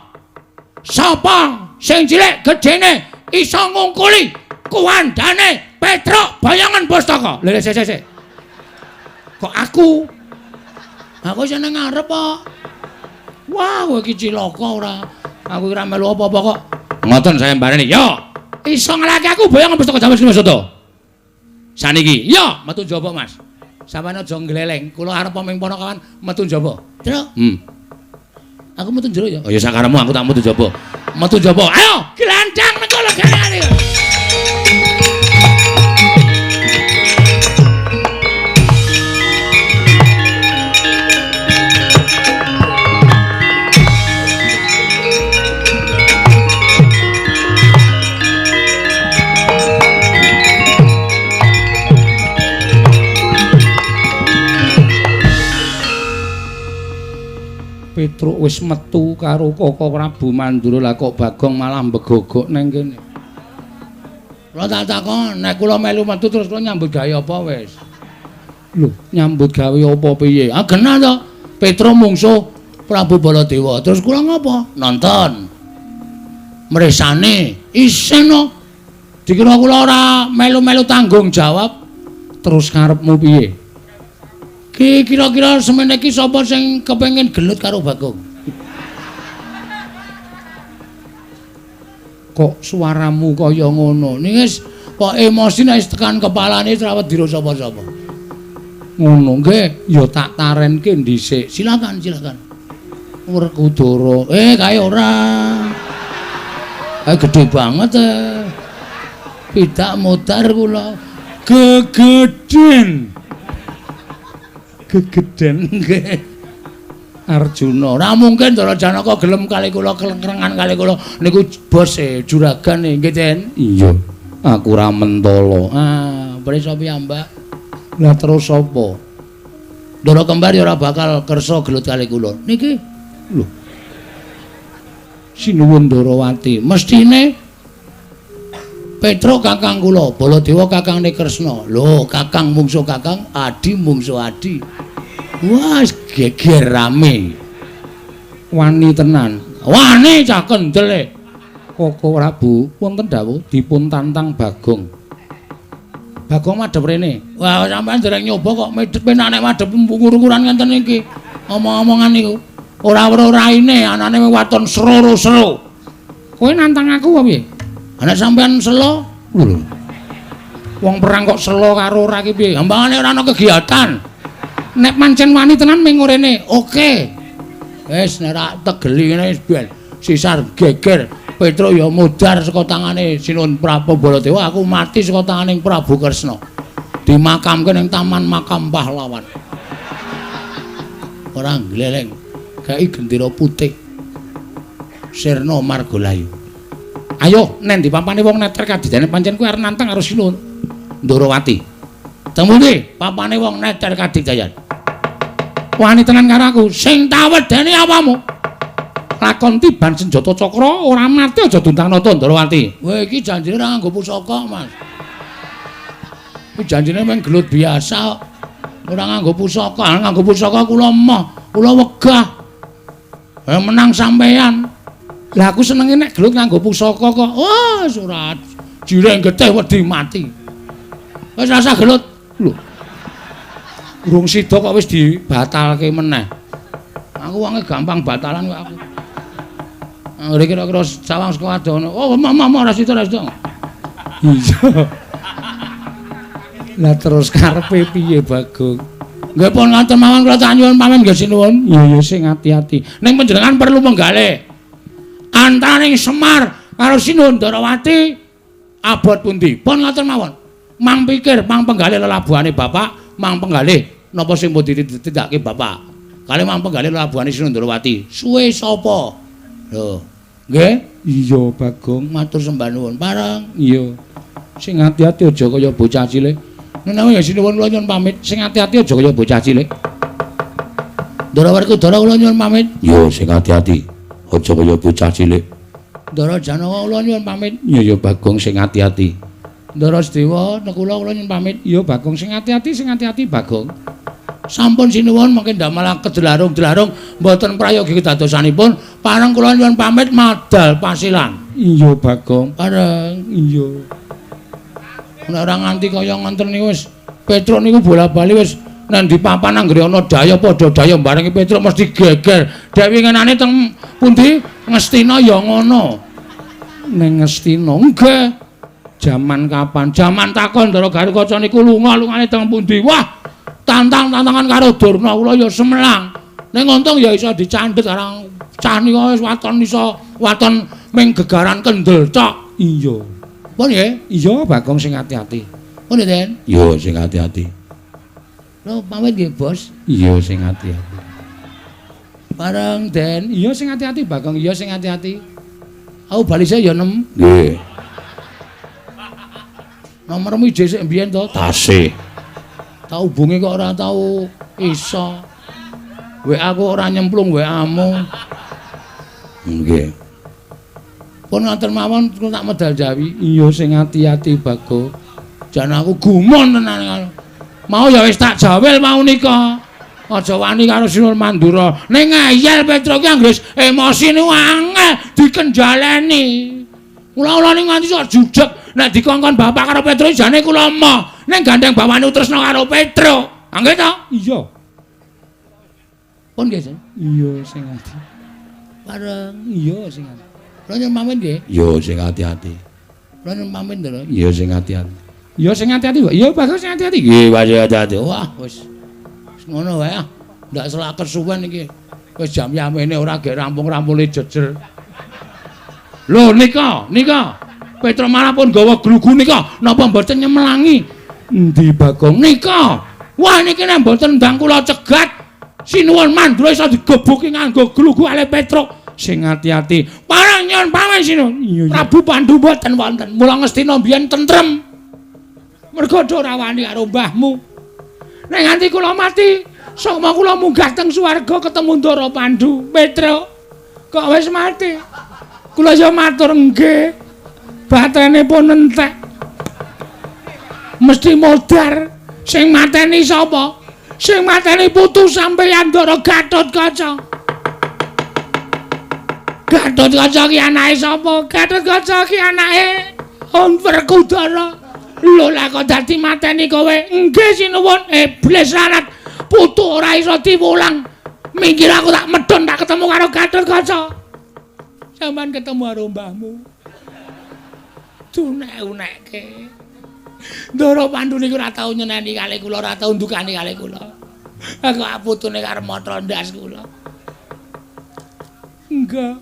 Sapa sing cilik gedene Iso ngungkuli kuwandane Petruk Bayangan Pustaka. Lha sik sik sik. Kok aku? Aku isih nang ngarep kok. Wah, kowe iki cilaka ora. Aku ora melu apa-apa kok. Ngoten sayembarane. Yo, iso ngalahke aku Bayangan Pustaka Jamus Soto. Saniki, yo metu njaba, Mas. Sampeyan aja ngleleng. Kula arep ming ponokawan metu njaba. Truk. Aku metu njero ya. Oh ya sakaremu aku tak metu njaba. Metu njaba. Ayo, glandang mengko legane. Petruk wis metu karo Koko Prabu Mandura, lah kok Bagong malah mbegogok nang kene. Kula tak takon, nek kula melu metu terus kula nyambut gawe apa wis? Lho, nyambut gawe apa piye? Ah genah to. Petruk mungsuh Prabu Baladewa. Terus kula ngopo? Nonton. Mresane isen no. Dikira kula ora melu-melu tanggung jawab. Terus karepmu piye? Ki kira-kira semene iki sapa sing kepengin gelut karo Bagong? Kok suaramu kaya ngono? Ning wis kok emosi nek wis tekan kepalane ora wedira sapa-sapa. Ngono nggih, ya tak tarenke dhisik. Silakan, silakan. Werkudara. Kae ora. Kae gedhe banget e. Pidak modar kula. Gegeden. Gegeden nggih. Arjuna, ora mungkin Ndara Janaka gelem kali kula kelengkrengan kali kula niku bos e juragan nggih, Den. Iya, aku ora mentala. Ah, prisa piyambak. Lah terus sapa? Ndara kembar ya ora bakal kersa gelut kali kula. Niki lho. Sinuwun Ndarawati, mestine Petruk kakang kula, Baladewa kakangne Kresna. Lho, kakang mungsuh kakang, adi mungsuh adi. Wah, geger rame. Wani tenan. Wani cah kendel. Koko Prabu wonten dawuh dipun tantang Bagong. Bagong madhep rene. Wah, sampean dereng nyoba kok medhep penak nek madhep ngukur-ukuran ngenten iki. Omong-omongan niku ora weruh raine, anane waton sero-sero. Kowe nantang aku apa piye? Ana sampean selo? Lho. Wong perang kok selo karo ora iki piye? Gampangane ora ana kegiatan. Nek pancen wani tenan ming rene. Oke. Wis nek ra tegeli ngene wis ben sisar geger. Petruk ya mudhar saka tangane Sinuwun Prabu Baladewa, aku mati saka tangane Prabu Kresna. Dimakamke ning Taman Makam Pahlawan. Ora ngleleng. Gawe gendera putih. Sirna Margalayu. Ayo nen di pampane wong neter kadidane pancen kuwi arep nantang karo Sinuwun Ndarawati. Temune papane wong neter kadidayan. Wani tenan karo aku, sing tawedeni awamu. Lakon tiban senjata cakra ora mati aja duntang-nata Ndarawati. Kowe iki janjine ora nganggo pusaka, Mas. Kuwi janjine mung gelut biasa. Ora nganggo pusaka, nganggo pusaka kula emoh, kula wegah. Menang sampean. Lah aku senenge nek gelut nganggo pusaka kok. Wah, ora jireng getih wedi mati. Wis rasa gelut. Lho. Urung sida kok wis dibatalke meneh. Aku wonge gampang batalan kok aku. Anggere kira-kira sawang saka adoh. Oh, mama ora sida, ora sida. Iya. Lah terus karepe piye, Bagong? Nggih pun ngaten mawon kula tak nyuwun pamit nggih sinuwun. Iya ya sing ati-ati. Ning panjenengan perlu menggalih. Antaraning Semar karo Sinuwun Ndarawati abot pundi? Pun ngaten mawon. Mang pikir, mang penggalih lelabuhane bapak, mang penggalih napa sing pun ditindakake bapak. Kali mang penggalih lelabuhane Sinuwun Ndarawati. Suwe sapa? Lho, nggih? Iya, Bagong, matur sembah nuwun. Pareng. Iya. Sing ati-ati aja kaya bocah cilik. Menawi ya sinuwun kula nyuwun pamit. Sing ati-ati aja kaya bocah cilik. Ndara Werkudara kula nyuwun pamit. Iya, sing ati-ati aja kaya bocah cilik. Ndara Janaka kula nyuwun pamit. Iya ya Bagong, sing ati-ati. Ndara Sedewa nekula kula nyuwun pamit. Iya Bagong, sing ati-ati, sing ati-ati Bagong. Sampun sinuwun mangke ndamel kedelarung-delarung mboten prayogi kedadosanipun. Pareng kula nyuwun pamit madal pasilan. Iya Bagong, bareng iya. Nek ora nganti kaya ngoten niku wis Petruk niku bola-bali wis nang di papan anggere ana daya padha daya barengi Petruk mesti geger. Dek winginane teng pundi Ngastina ya ngono. Ning Ngastina nggih. Jaman kapan? Jaman takon Ndara Garukaca niku lunga-lungane teng pundi? Wah, tantang-tantangan karo Durna kula ya semelang. Ning untung ya iso dicandhet karang cah nika wis waton iso waton ming gegaran kendel tok. Iya. Pun nggih? Iya, Bagong sing ati-ati. Pun nggih, Den? Iya, sing ati-ati. Lho, pamit nggih, Bos. Iya, sing ati-ati. Bareng, Den. Iya, sing ati-ati, Bagong. Iya, sing ati-ati. Aku bali sik ya, Nem. Nggih. Nomormu ije sik mbiyen to? Tasih. Tak hubungi kok ora tau iso. WA aku ora nyemplung WA-mu. Nggih. Pun ngoten mawon kula tak medal Jawi. Iya sing ati-ati Bagong. Jan aku gumun tenan. Mau ya wis tak jawel mau nika. Aja wani karo Sinuwun Mandura. Ning ngeyel Petruk ki anggere emosi niku angel dikenjaleni. Kula-kula niku nganti sok jujeg nek dikongkon bapak karo Petruk jane kula emoh. Ning gandeng bawane tresna karo Petruk. Nggih to? Iya. Pun nggih, Sen. Iya sing ati. Bareng iya sing ati. Kula nyuwun pamit nggih. Iya sing ati-ati. Kula nyuwun pamit lho. Iya sing ati-ati. Iya sing ati-ati, Pak. Iya Bagong sing ati-ati. Nggih, Pak sing ati-ati. Wah, wis. Wis ngono wae ah. Ndak selak kesuwen iki. Wis jam yamene ora gek rampung-rampune jejer. Lho nika, nika. Petruk malah pun gawa glugu nika. Napa mboten nyemelangi? Endi Bagong? Nika. Wah niki nek mboten ndang kula cegat, Sinuwun Mandura iso digebuki nganggo glugu ale Petruk. Sing ati-ati. Parang nyuwun pamit Sinuwun. Prabu Pandu mboten wonten. Mula Ngastina mbiyen tentrem. Mergo ora wani karo mbahmu. Nek nganti kula mati, sukma kula munggah teng swarga ketemu Ndara Pandu. Petruk kok wis mati. Kula ya matur nggih. Batrene pun entek. Mesti modar. Sing mateni sapa? Sing mateni putu sampeyan Ndara Gatotkaca. Gatotkaca ki anake sapa? Gatotkaca ki anake Werkudara. Lho lah kok dadi mateni kowe? Nggih sinuwun, iblis larat. Putu ora iso diwulang. Minggir aku tak medhun tak ketemu karo Gatotkaca. Sampeyan ketemu karo mbahmu. Dunek-unekke. Ndara Pandu niku ora tau nyeneni kalih kula, ora tau ndukani kalih kula. Aku putune karo matra ndas kula. Enggak.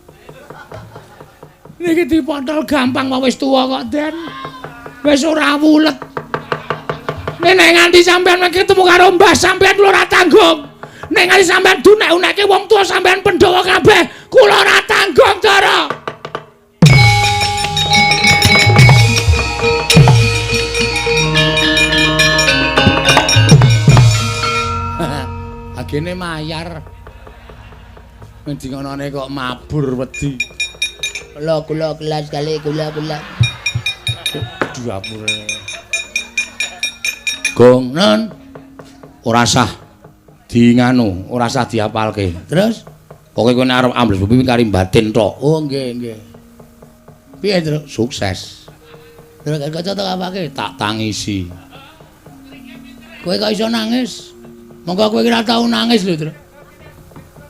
Niki dipotol gampang wae wis tuwa kok, Den. Wis ora wulet. Nek nganti sampean ketemu karo mbah sampean kula ora tanggung. Nek nganti sampean dunek-unekke wong tuwa sampean Pandhawa kabeh, kula ora tanggung, Ndara. Agene mayar. Ngendi ngonone kok mabur wedi. Kula kula kelas kali kula kula. Dapure. Gong nen ora sah di nganu, ora sah diapalke. Terus pokoke kowe nek arep ambles bumi kari batin tok. Oh nggih nggih. Piye, Truk? Sukses. Terus kaca tok apake? Tak tangisi. Kowe kok iso nangis? Monggo kowe ora tau nangis lho, Truk.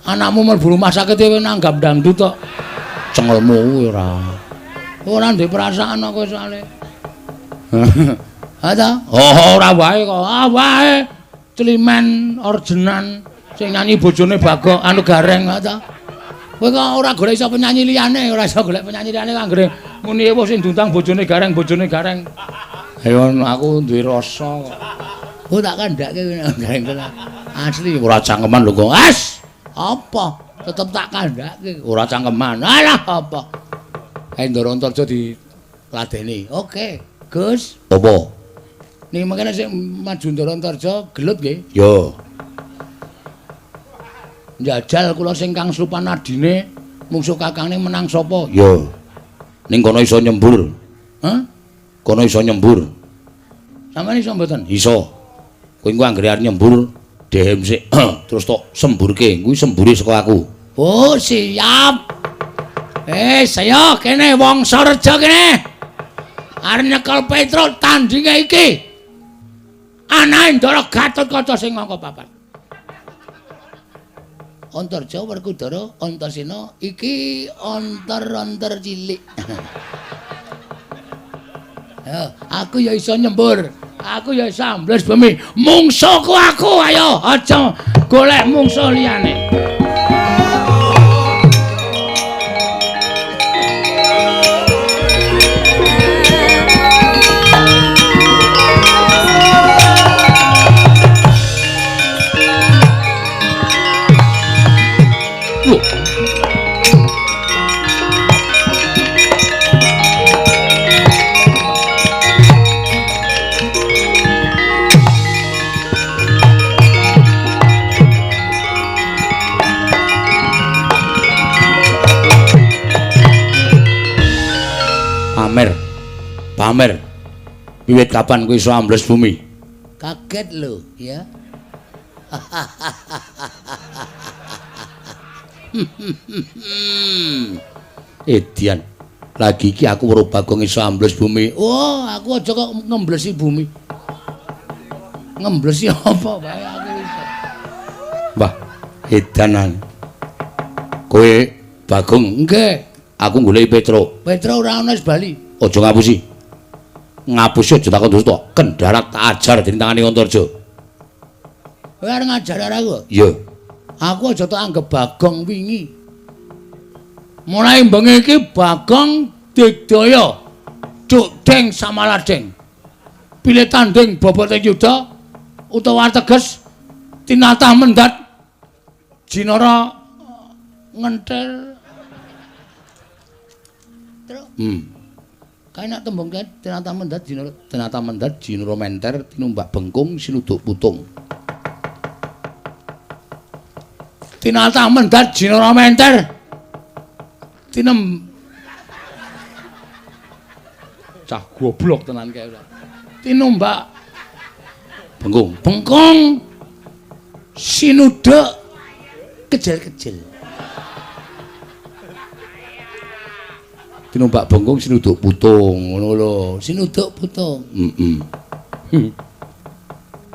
Anakmu mlebu rumah sakit kowe nanggap dangdut tok. Cengelmu kuwi ora. Ora ndek perasaan kok soalé. Ha ta? Oh, ora wae kok. Ah wae. Climen orjenan sing nyanyi bojone Bagong anu Gareng ha ta. Kowe kok ora golek iso penyanyi liyane, ora iso golek penyanyi liyane kok anggere muni ewuh sing diundang bojone Gareng, bojone Gareng. Ayo aku duwe rasa kok. Oh tak kandhake Gareng tenan. Asli ora cangkeman lho kok. As! Apa? Tetep tak kandhake. Ora cangkeman. Alah apa? Ayo Ndara Antarja diladeni. Oke, Gus. Apa? Niki mangkene sing maju Ndara Antarja gelut nggih? Ya. Njajal kula sing kang slupan adine mungsuh kakangne menang sapa? Ya. Ning kono iso nyembur. Hah? Kono iso nyembur. Sampeyan iso mboten? Iso. Kowe engko anggere arep nyembur dehem sik terus tok semburke. Kuwi sembure saka aku. Oh, siap. Saya kene Wangsareja kene. Arep nyekel Petruk tandinge iki. Anake Ndara Gatotkaca sing angka 4. Antarja Werkudara Antasena iki antar-antar cilik. Aku ya iso nyembur, aku ya iso ambles bumi. Mungsuhku aku, ayo aja golek mungsuh liyane. Pamer. Wiwit kapan kowe iso ambles bumi? Kaget lho, ya. Edian. Lagi iki aku weruh Bagong iso ambles bumi. Oh, aku aja kok ngemblesi bumi. Ngemblesi apa wae aku iso. Wah, edanan. Kowe Bagong, nggih. Aku goleki Petruk. Petruk ora ono wis bali. Aja ngapusi. Ngapusi aja takon dosa. Kendharat tak ajar dening tangane Antarja. Kowe arep ngajar aku? Iya. Aku aja tak anggap Bagong wingi. Mulai bengi iki Bagong digdaya. Cuk deng samaladeng. Pilih tanding bobote yuda utawa teges tinatah mendat jinara ngenthel. Truk. Kae nek tembung kae tinatah mendat jinara, tinatah mendat jinara menter tinumbak bengkung sinuduk putung. Tinatah mendat jinara menter tinem cah goblok tenan kae ora. Tinumbak bengkung, bengkung sinuduk kejel-kejel. Tinumbak bengkung sinuduk putung ngono lho. Sinuduk putung. Heeh.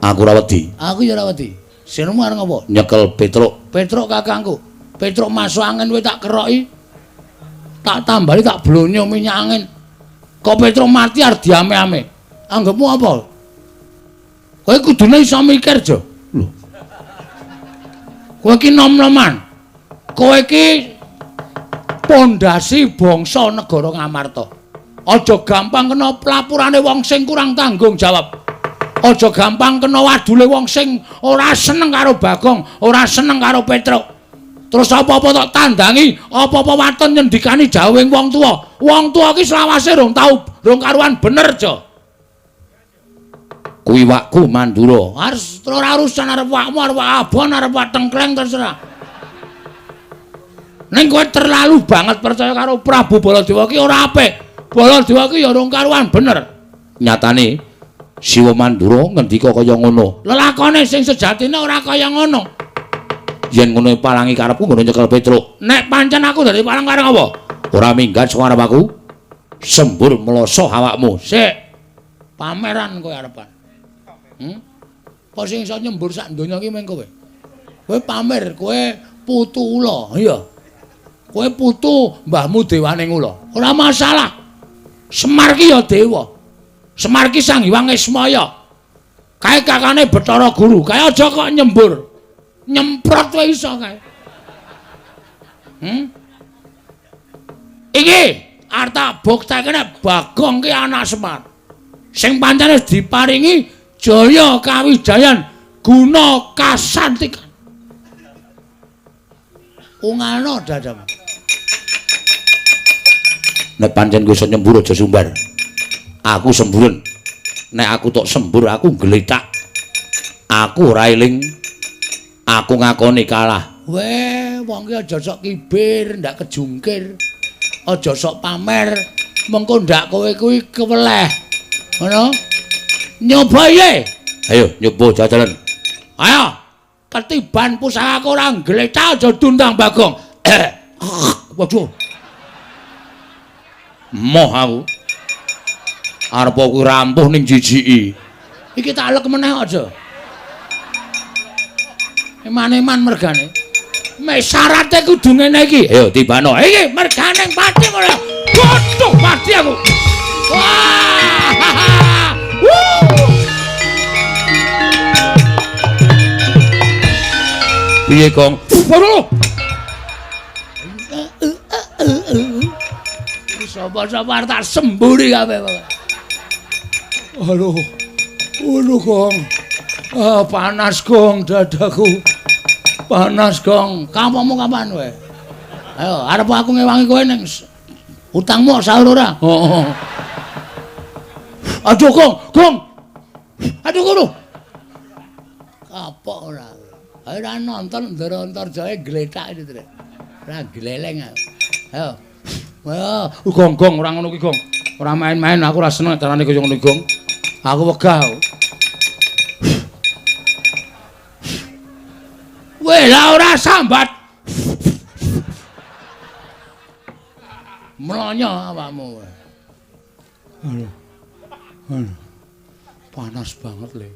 Aku ora wedi. Aku ya ora wedi. Sinemu arep ngopo? Nyekel Petruk. Petruk kakangku. Petruk masuk angin kowe tak keroki. Tak tambali tak blonyo minyak angin. Kok Petruk mati arep diame-ame. Anggepmu apa? Kowe kudune iso mikir, Jo. Lho. Kowe iki nom-noman. Kowe iki pondasi bangsa negara Ngamarta. Aja gampang kena pelapurane wong sing kurang tanggung jawab. Aja gampang kena wadule wong sing ora seneng karo Bagong, ora seneng karo Petruk. Terus apa-apa tok tandangi, apa-apa waton nyendikani jawing wong tuwa. Wong tuwa iki selawase rong tau, rong karuan bener, Jo. Kuwi wakku Mandura. Harus ora urusan arep wakmu, arep wak abon, arep wak tengkleng terserah. Ning kowe terlalu banget percaya karo Prabu Baladewa ki ora apik. Baladewa ki ya rong karuan bener. Nyatane Siwa Mandura ngendika kaya ngono. Lelakone sing sejatine ora kaya ngono. Yen ngono palangi karepku ngono nyekel Petruk. Nek pancen aku dadi palang karep apa? Ora minggat saka arep aku. Sembur mloso awakmu. Sik. Pameran kowe arepan. Apa sing iso nyembur sak donya iki mung kowe? Kowe pamer, kowe putu ula, iya. Kowe putu mbahmu dewaning ula. Ora masalah. Semar ki ya dewa. Semar ki Sang Hyang Ismaya. Kae kakane Bathara Guru. Kae aja kok nyembur. Nyemprot wae iso kae. Iki arep tak buktekne nek Bagong ki anak Semar. Sing pancen wis diparingi jaya kawijayan guna kasantikan. Ungalno dadamu. Nek pancen kowe iso nyembur aja sumbar. Aku semburen. Nek aku tok sembur aku gletak. Aku ora eling. Aku ngakoni kalah. Weh, wong ki aja sok kibir, ndak kejungkir. Aja sok pamer. Mengko ndak kowe kuwi keweleh. Ngono? Nyoba ye. Ayo nyoba jajalan. Ayo. Ketiban pusakaku ora gletak aja dundang Bagong. Waduh. Moh aku. Arep kuwi rampuh ning jijiki. Iki tak alek meneh aja. Eman-eman mergane. Mek syarate kudu ngene iki. Ayo tibano. Iki mergane pati ora. Waduh, pati aku. Wah. Piye, Gong? Waduh. Sapa-sapa arep tak semburi kabeh pokoke. Aduh. Aduh, Gong. Ah, panas, Gong, dadaku. Panas, Gong. Kampungmu kapan kowe? Ayo, arep aku ngewangi kowe ning utangmu sahur ora? Heeh. Aduh, Gong, Gong. Aduh, kono. Kapok ora. Ayo ora nonton Ndara Antarjaya gletak itu, Trek. Ora gleleng aku. Ayo. Wah, Gong, Gong, ora ngono ki, Gong. Ora main-main, aku ora seneng carane kaya ngono, Gong. Aku wegah. Weh, lah ora sambat. Mlonyo awakmu. Aduh. Aduh. Panas banget, Le.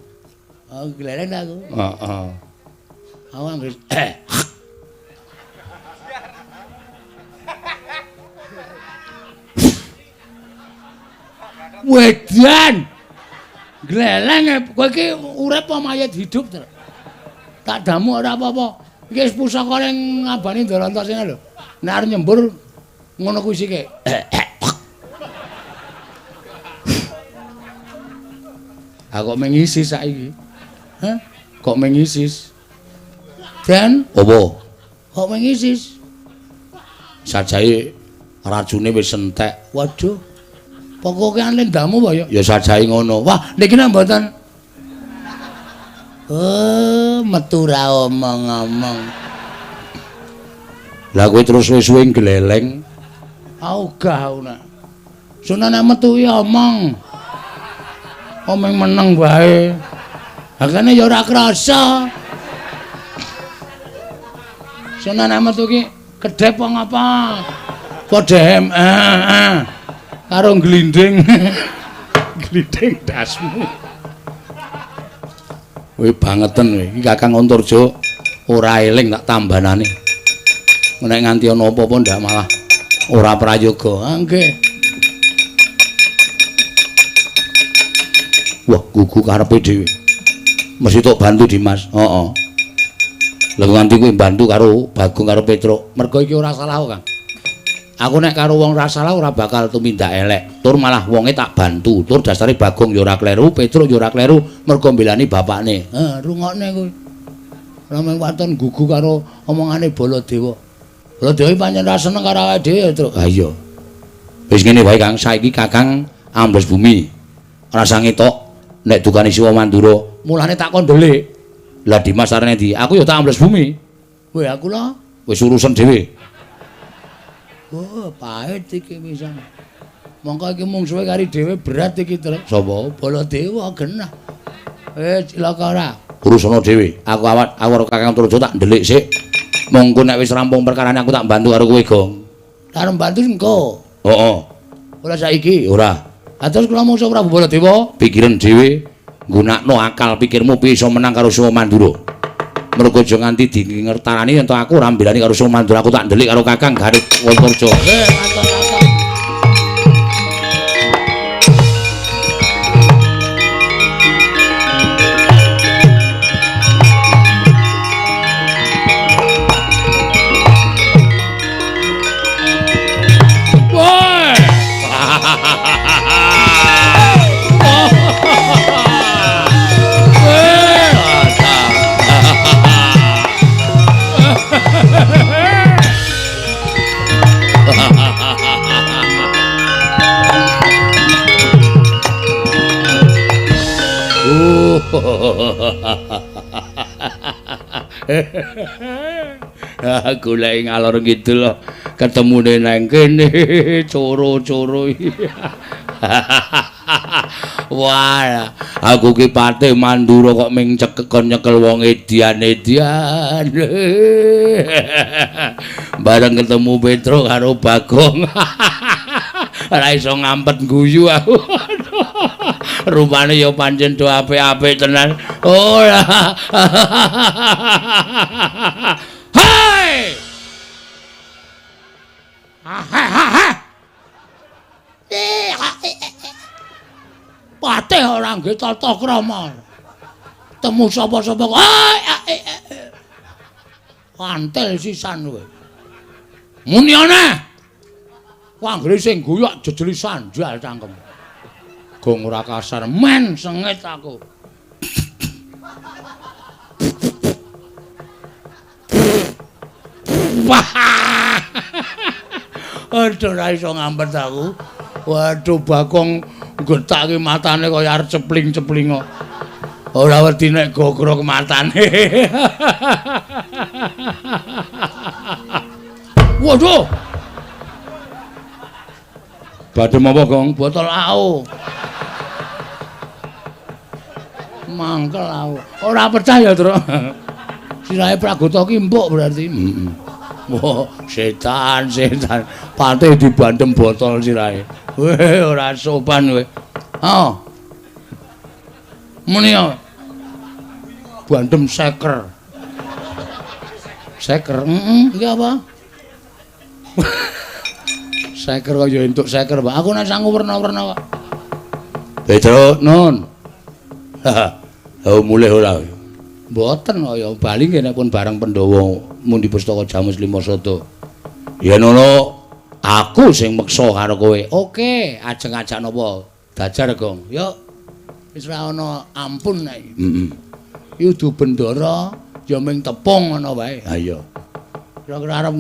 Oh, gleleng aku. Heeh. Aku anggere Wedan. Gleleng kowe iki urip apa mayit hidup, Tru? Tak damu ora apa-apa. Iki wis pusaka ning ngabani Ndara Antarsena lho. Nek arep nyembur ngono kuwi sike. Aku kok mengisi saiki. Hah? Kok mengisis? Den, apa? Kok mengisis? Sajae racune wis entek. Waduh. Pokoke lendamu apa ya? Ya sajae ngono. Wah, niki nek mboten. Oh, metu ra omong-omong. Lah kowe terus suwe-suwe gleleng. Ogah aku nak. Sunane metu ya omong. Omong meneng wae. Hakane ya ora krasa. Sunane metu ki kedhep apa ngapa? Padha karo glinding. Glinding dasmu. Kowe bangeten kowe. Iki Kakang Antarja ora eling tak tambanane. Nek nganti ana apa-apa ndak malah ora prayoga. Ah nggih. Wah, gugu karepe dhewe. Mesti tok bantu Dimas. Heeh. Lha nganti kowe bantu karo Bagong karo Petruk. Mergo iki ora salah kok, Kang. Aku nek karo wong ora salah ora bakal tumindak elek. Tur malah wonge tak bantu. Tur dasare Bagong ya ora kleru, Petruk ya ora kleru, mergo mbelani bapakne. Heh, rungokne kuwi. Ora mung waton gugu karo omongane Baladewa. Baladewa pancen ora seneng karo awake dhewe ya, Truk. Ha iya. Wis ngene wae, Kang, saiki Kakang ambles bumi. Ora usah ngetok nek dukane Siwa Mandura. Mulane tak kon ndelik. Lah Dimas arene ndi? Aku ya tak ambles bumi. Weh, aku lho wis urusan dhewe. Oh, pahit iki pisan. Mongko iki mungsuhe kari dhewe berat iki, Truk. Sapa? Baladewa genah. Cilaka ora. Urusana dhewe. Aku awat aku karo Kakang Antarja tak ndelik sik. Mongko nek wis rampung perkarane aku tak bantu karo kowe, Gong. Arep bantu engko. Heeh. Ora saiki? Ora. Ha terus kula mungsuh Prabu Baladewa, pikiran dhewe, nggunakno akal pikirmu piye iso menang karo Siwa Mandura. Mergo aja nganti dingertarani yen to aku ora mbelani karo Siwa Mandura, aku tak ndelik karo Kakang Garut Antarja. Nggih, Golek ngalor ngidul ketemune nang kene coro-coro. Wah, aku ki Patih Mandura kok ming cekekon nyekel wong edian-edian. Bareng ketemu Petruk karo Bagong. Ora iso ngampet guyu aku. Rupane ya pancen do apik-apik tenan. Ora. Hei! Patih ora nggih tata krama. Temu sapa-sapa kok. Kantel sisan kowe. Muni ana. Anggere sing guyu jejeli sanjal cangkem. Gong ora kasar men sengit aku. Aduh ora iso ngampet aku. Waduh Bagong gethake matane kaya arep cepling-cepling kok. Ora wedi nek gogrok matane. Waduh. Badhe apa, Gong? Botol AO. Mangkel aku. Ora percaya, Truk. Sirahe Pragota ki empuk berarti. Heeh. Wah, setan, setan. Patih dibandem botol sirahe. Weh, ora sopan kowe. Oh. Muni ya. Bandem seker. Seker, heeh, iki apa? Seker kok ya entuk seker, Pak. Aku nek sangu werna-werna kok. Petro, nun. Ha, mulih ora. Mboten kaya bali nggih nek pun bareng Pandhawa mundi pustaka Jamus Lima Sada. Yen ana aku sing meksa karo kowe. Oke, ajeng ajak napa? Dajar, Gong. Yo. Wis ora ana ampun nek. Heeh. Iki udu bendara ya ming tepung ngono wae. Ha iya. Kira-kira arep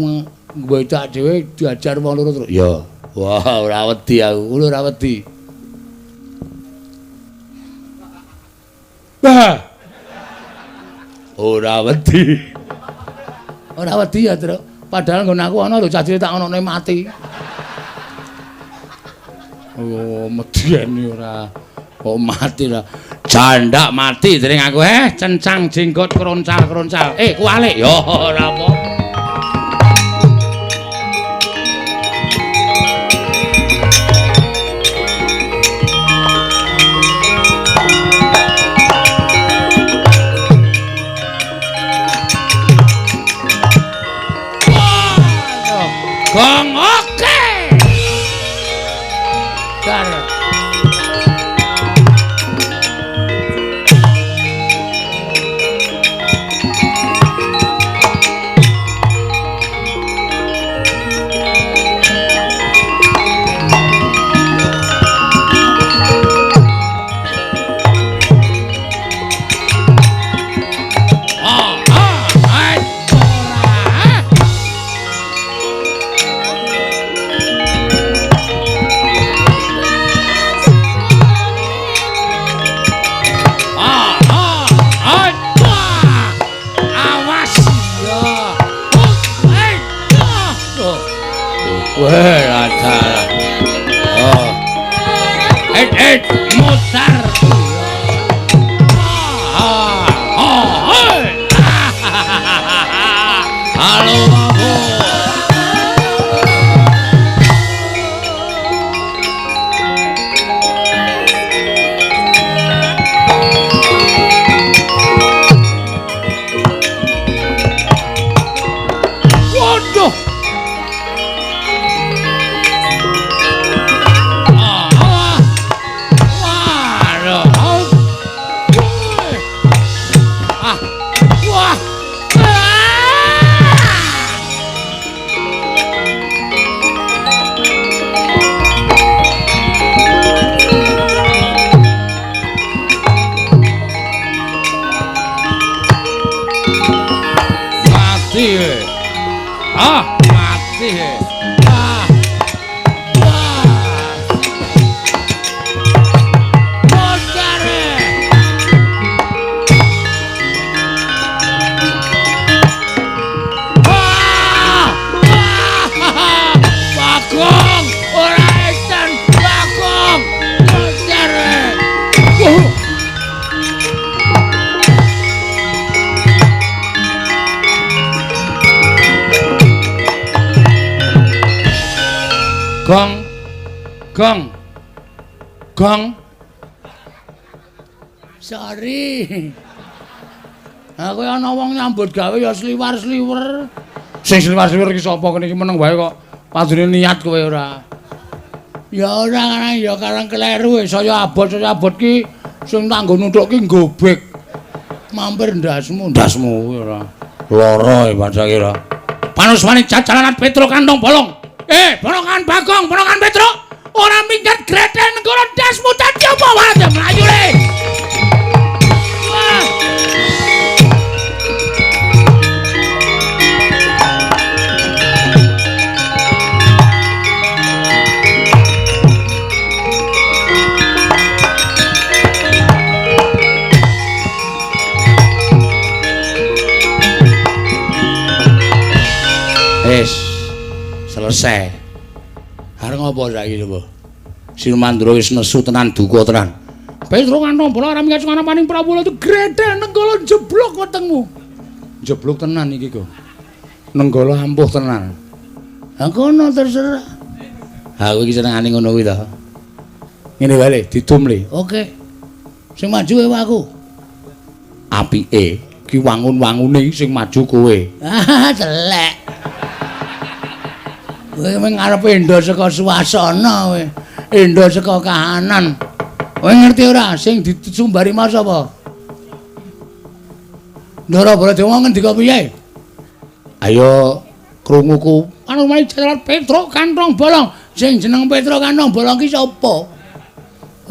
ngwedak dhewe diajar wong loro terus. Ya. Wah, ora wedi aku. Kulo ora wedi. Wah. Ora wedi. Ora wedi ya, Truk. Padahal nggon aku ana lho cah cilik tak onone mati. Oh, medeni ora. Kok mati lah. Jandak mati dening aku cencang jenggot kroncal-kroncal. Kualik. Ya ora apa. Gong oke. Dar. Mutar. Halo babu. Waduh. Gong. Gong. Gong. Sorry. Aku ana wong nyambut gawe ya sliwar-sliwer. Sing sliwar-sliwer iki sapa kene iki meneng wae kok. Padune niat kowe ora. Ya ora ya karang kleru saya abot ki sing tanggo nuthuk ki nggobek. Mampir ndasmu, ndasmu kuwi ora. Lara e bangsa kira. Panuswane jajalanan Petruk kantong bolong. Ponokan Bagong, ponokan Petruk. Ora minggat greten nenggala ndasmu dadi apa wae mlayu le. Wah. Wis selesai. Arep ngopo saiki coba? Sinumandra wis nesu tenan duka tenan. Petruk kantong bola ora minggat sing paning Prabu itu gredel nenggala jeblok wetengmu. Jeblok tenan iki kok. Nenggala ampuh tenan. Ha kono terserah. Ha kowe iki senengane ngono kuwi to. Ngene wae le, didum le. Oke. Sing maju kowe aku. Apike ki wangun-wangune sing maju kowe. Ah, telek. Kowe mung arep endo saka suasana kowe. Endo saka kahanan. Kowe ngerti ora sing disumbari mau sapa? Ndara Baladewa ngendika piye? Ayo krunguku. Anu mari jalan Petruk kantong bolong. Sing jeneng Petruk kantong bolong ki sapa?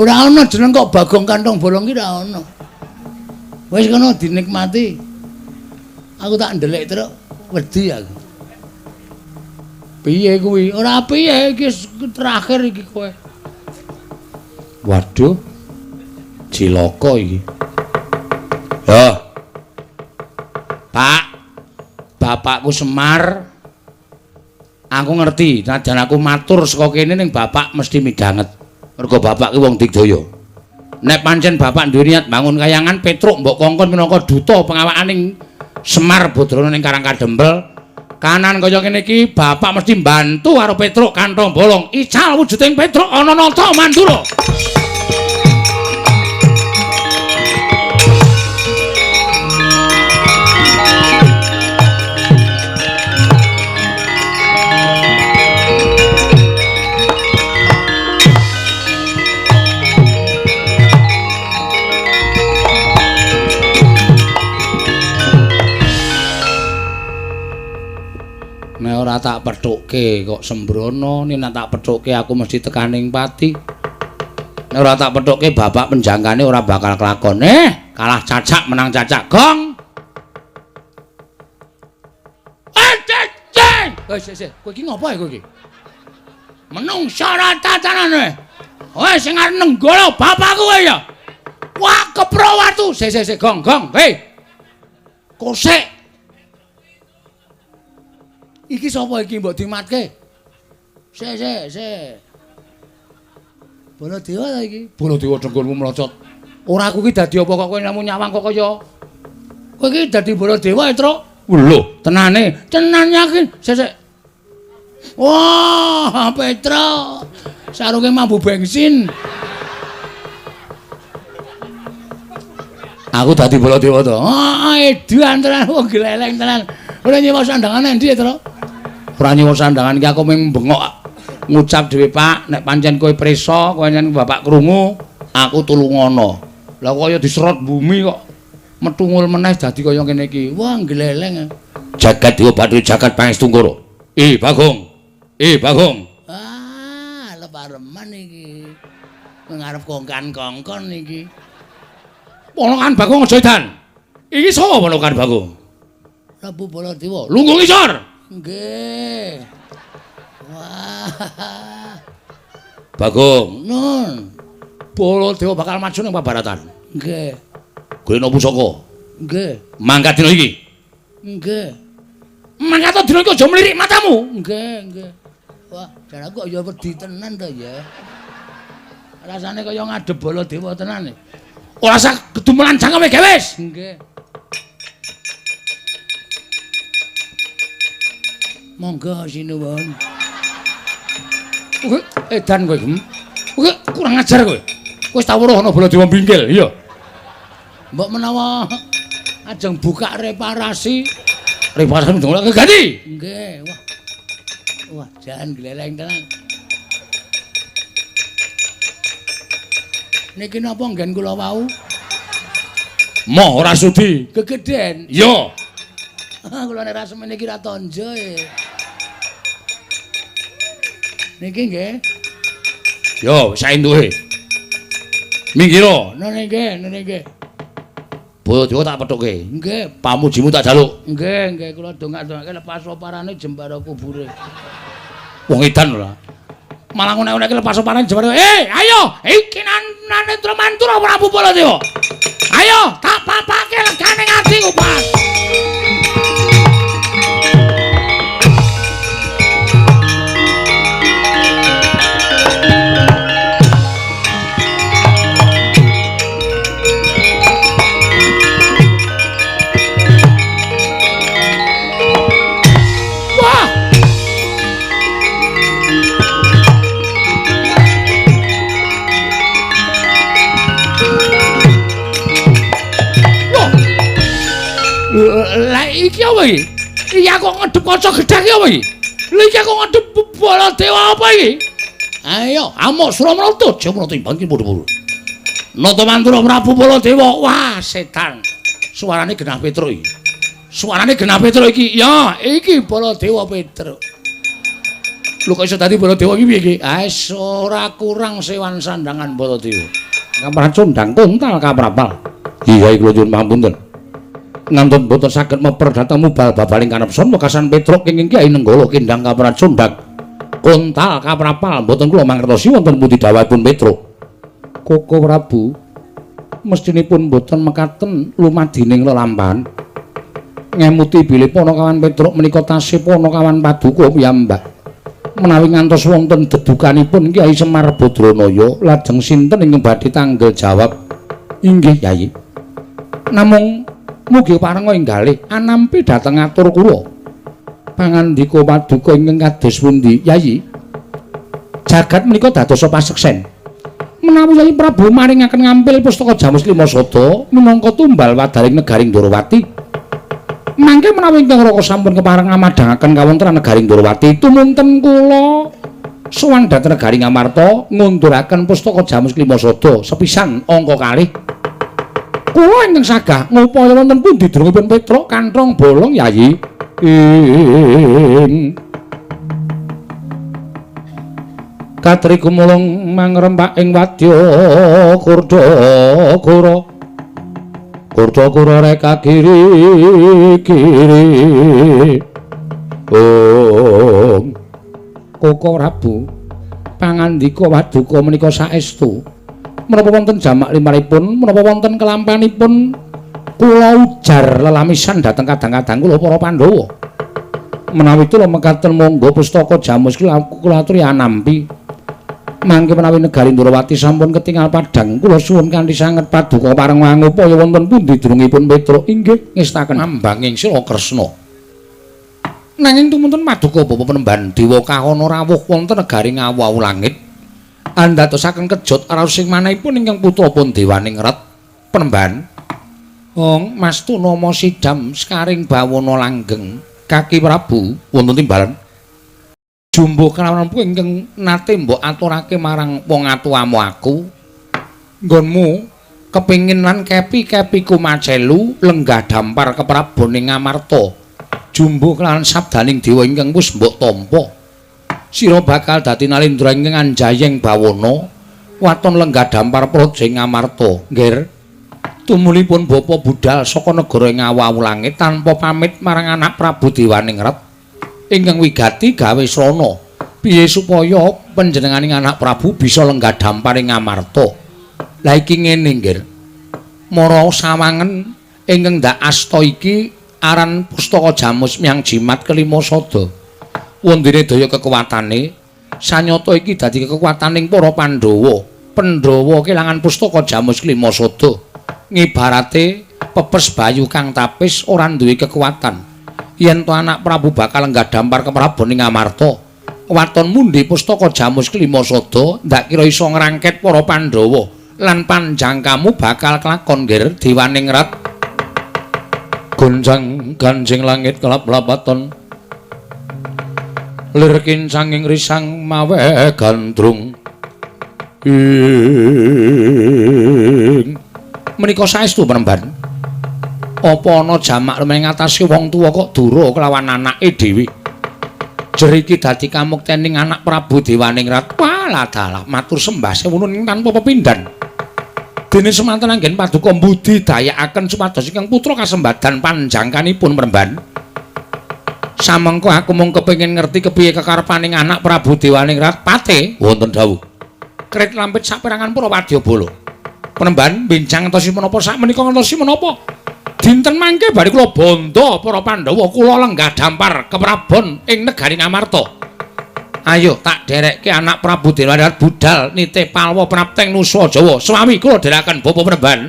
Ora ana jeneng kok Bagong kantong bolong ki ora ana. Wis kono dinikmati. Aku tak ndelik truk wedi aku. Piye kuwi? Ora piye iki terakhir iki kowe. Waduh. Cilaka iki. Yo. Pak, bapakku Semar. Aku ngerti, najan aku matur saka kene ning bapak mesti midhanget. Mergo bapak ki wong digdaya. Nek pancen bapak duwe niat bangun kayangan Petruk mbok kongkon minangka duta pengawakaning Semar Badrana ning Karang Kadempel. Kanan kaya ngene iki bapak mesti mbantu karo Petruk kantong bolong. Ical wujuding Petruk ana nata Mandura. Nek ora tak pethukke kok sembrono, nek tak pethukke aku mesti tekaning pati. Nek ora tak pethukke bapak penjangkane ora bakal kelakon. Kalah cacak menang cacak. Gong. Ceng. Wis, kowe iki ngopo kowe iki? Menungsa ora tatanane. Kowe sing arep nenggala bapakku kowe ya. Wah, kepro watu. Sik, gong, gong. Hei. Kosek. Iki sapa iki mbok dimatke? Sik, sik. Baladewa ta iki? Baladewa dengkulmu mlocot. Ora aku iki dadi apa kok kowe namung nyawang kok kaya. Kowe iki dadi Baladewa, Truk. Lho, tenane. Tenan yakin. Sik, sik. Wah, Petruk. Sarunge mambu bensin. Aku dadi Baladewa to. Ah, edan tenan wong gleleng tenan. Ora nyewa sandangan endi, Truk? Ora nyewa sandangan iki aku mung bengok ngucap dhewe, Pak, nek pancen kowe prisa, kowe pancen bapak krungu, aku tulungono. Lah kaya diserot bumi kok metungul meneh dadi kaya ngene iki. Wah, gleleng. Jagat Dewa Bathara jagat Pangestu Ngoro. Bagong. Bagong. Ah, lepareman iki. Ngarep kongkan-kongkon iki. Ponokan Bagong aja edan. Iki sapa ponokan Bagong? Prabu Baladewa. Lungguh ngisor. Nggih. Wah. Bagong, nun. Baladewa bakal maju ning pabaratan. Nggih. Golekno pusaka. Nggih. Mangkat dina iki. Nggih. Mangkat dina iki aja mlirik matamu. Nggih, nggih. Wah, jan aku kok ya wedi tenan to ya. Rasane kaya ngadep Baladewa tenan. Ora usah kedumelan cangkeme gewes. Nggih. Monggo sinuwun. Kowe edan kowe. Kowe kurang ajar kowe. Kowe wis tau weruh ana Baladewa bingkil, iya. Mbok menawa ajeng buka reparasi. Reparasi ndong ganti. Nggih, wah. Wah, jan gleleng tenan. Niki napa nggen kula wau? Moh ora sudi. Gegeden. Iya. Kula nek ra semene iki ra tonjo e. Niki nggih. Yo, saentuke. Minggiro. Nene nggih, nene nggih. Baladewa tak pethuke. Nggih, pamujimu tak jaluk. Nggih, nggih kula dongak-dongake lepas oparane jembara kubure. Wong edan ora. Malah ngonek-ngonekke lepas oparane jembara. Eh, ayo, iki Narendra Mantura Prabu Baladewa. Ayo, tak papake legane atiku pas. Lah iki apa iki? Iki aku ngedep kaca gedhek iki apa iki? Lha iki aku ngedep Baladewa apa iki? Ayo, amuk Suramrata, Jamrata imbang ki padha-padha. Nata Mantura Prabu Baladewa. Wah, setan. Suarane genah Petruk iki. Suarane genah Petruk iki. Ya, iki Baladewa Petruk. Lho kok iso dadi Baladewa iki piye iki? Ah, ora kurang sewan sandangan Baladewa. Kaprahan condang kontal kaprapal. Iya, kula nyuwun pangapunten. Ngantun boten saged meper dhateng mubal babaling kanepson wekasan Petruk kenging Kyai Nenggala kendang kaprahan condang kontal kaprapal boten kula mangertosi wonten pundi dawuhipun Petruk. Koko Prabu mestinipun boten mekaten lumadining lelampahan. Ngemuti bilih Panakawan Petruk menika tasih Panakawan paduka piyambak. Menawi ngantos wonten dedukanipun Kyai Semar Badranaya lajeng sinten ingkang badhe tanggel jawab? Inggih Kyai. Namung mugi parenga inggalih anampi dhateng atur kula. Pangandika paduka ingkang kados pundi, Yayi? Jagat menika dadosa paseksen. Menawi Yayi Prabu maringaken ngampil pustaka Jamus Lima Sada minangka tumbal wadaring negaring Ndorowati. Mangke menawi ingkang Raka sampun kepareng amadhangaken kawontenan negaring Ndorowati, tumunten kula sowan dhateng negaring Amarta ngunduraken pustaka Jamus Lima Sada sepisan angka kalih. Kula ingkang sagah ngupaya wonten pundi drungipun Petruk kanthong bolong Yayi. Ing Katri gumulung mangrempak ing wadya kurda kura. Kurda kura reka kiri kiri. Ong Koko Prabu pangandika waduka menika saestu. Menapa wonten jamak limaripun, menapa wonten kelampanipun kula ujar lelamisan dhateng kadang-kadang kula para Pandhawa. Menawi kula mekaten monggo pustaka Jamus kula aturi anampi. Mangke menawi negari Ndorowati sampun ketingal padhang, kula suwun kanthi sanget paduka pareng ngupaya wonten pundi drungipun Petruk. Inggih ngestaken ambanging sila Kresna. Nanging tumunten paduka bapa penemban dewa kahana rawuh wonten negari Ngawu langit. Andadosaken kejot raos sing manahipun ingkang putra pun dewaning ret penemban. Ong mastu nama sidam sekaring bawana langgeng kaki Prabu wonten timbalan. Jumbo kelawan ingkang nate mbok aturake marang wong atuamu aku. Nggonmu kepingin lan kepi-kepiku macelu lenggah dampar keprabon ing Ngamarta. Jumbo kelawan sabdaning dewa ingkang wis mbok tampa. Sira bakal dadi nalendra ingkang anjayeng bawana waton lenggah dampar praja ing Ngamarta. Nggih. Tumulipun bapa budal saka negara ing Ngawu langit tanpa pamit marang anak Prabu Dewaningrat ingkang wigati gawe srana piye supaya panjenenganing anak Prabu bisa lenggah dampar ing Ngamarta. Lah iki ngene nggih. Mara sawangen ingkang ndak asta iki aran pustaka Jamus Miang Jimat kelima sada. Wondene daya kekuatane sanyata iki dadi kekuataning para Pandhawa. Pandhawa kelangan pustaka Jamus Klima Sada. Ngibarate pepes bayu kang tapis ora duwe kekuatan. Yen to anak Prabu bakal lenggah dampar keprabon ing Ngamarta, Waton mundi pustaka Jamus Klima Sada ndak kira iso ngrangket para Pandhawa lan panjangkamu bakal kelakon ngger Dewaningrat. Gonjang ganjing langit kelap-lapaton lir kincanging risang mawe gandrung. Ing menika saestu Penemban. Apa ana jamak lumayan ngatasi wong tuwa kok dura kelawan anake dhewe? Jeriki dadi kamuktening anak Prabu Dewaningrat. Walah dalah matur sembah sewuno ing tanpa pepindhan. Dene semanten anggen paduka mbudi dayakaken supados ingkang putra kasembadan panjangkanipun Penemban. Samengko aku mung kepengin ngerti kepiye kekarepaning anak Prabu Dewaningrat pate wonten dawuh. Krit lampit saperangan para wadyabala. Penemban bincang ngentosi menapa sak menika ngentosi menapa? Dinten mangke bari kula bandha para Pandhawa kula lenggah dampar keprabon ing negari Ngamarta. Ayo tak derekke anak Prabu Dewaningrat budal nitih palwa prapteng nusa Jawa. Swawi kula dherekaken Bapak Penemban.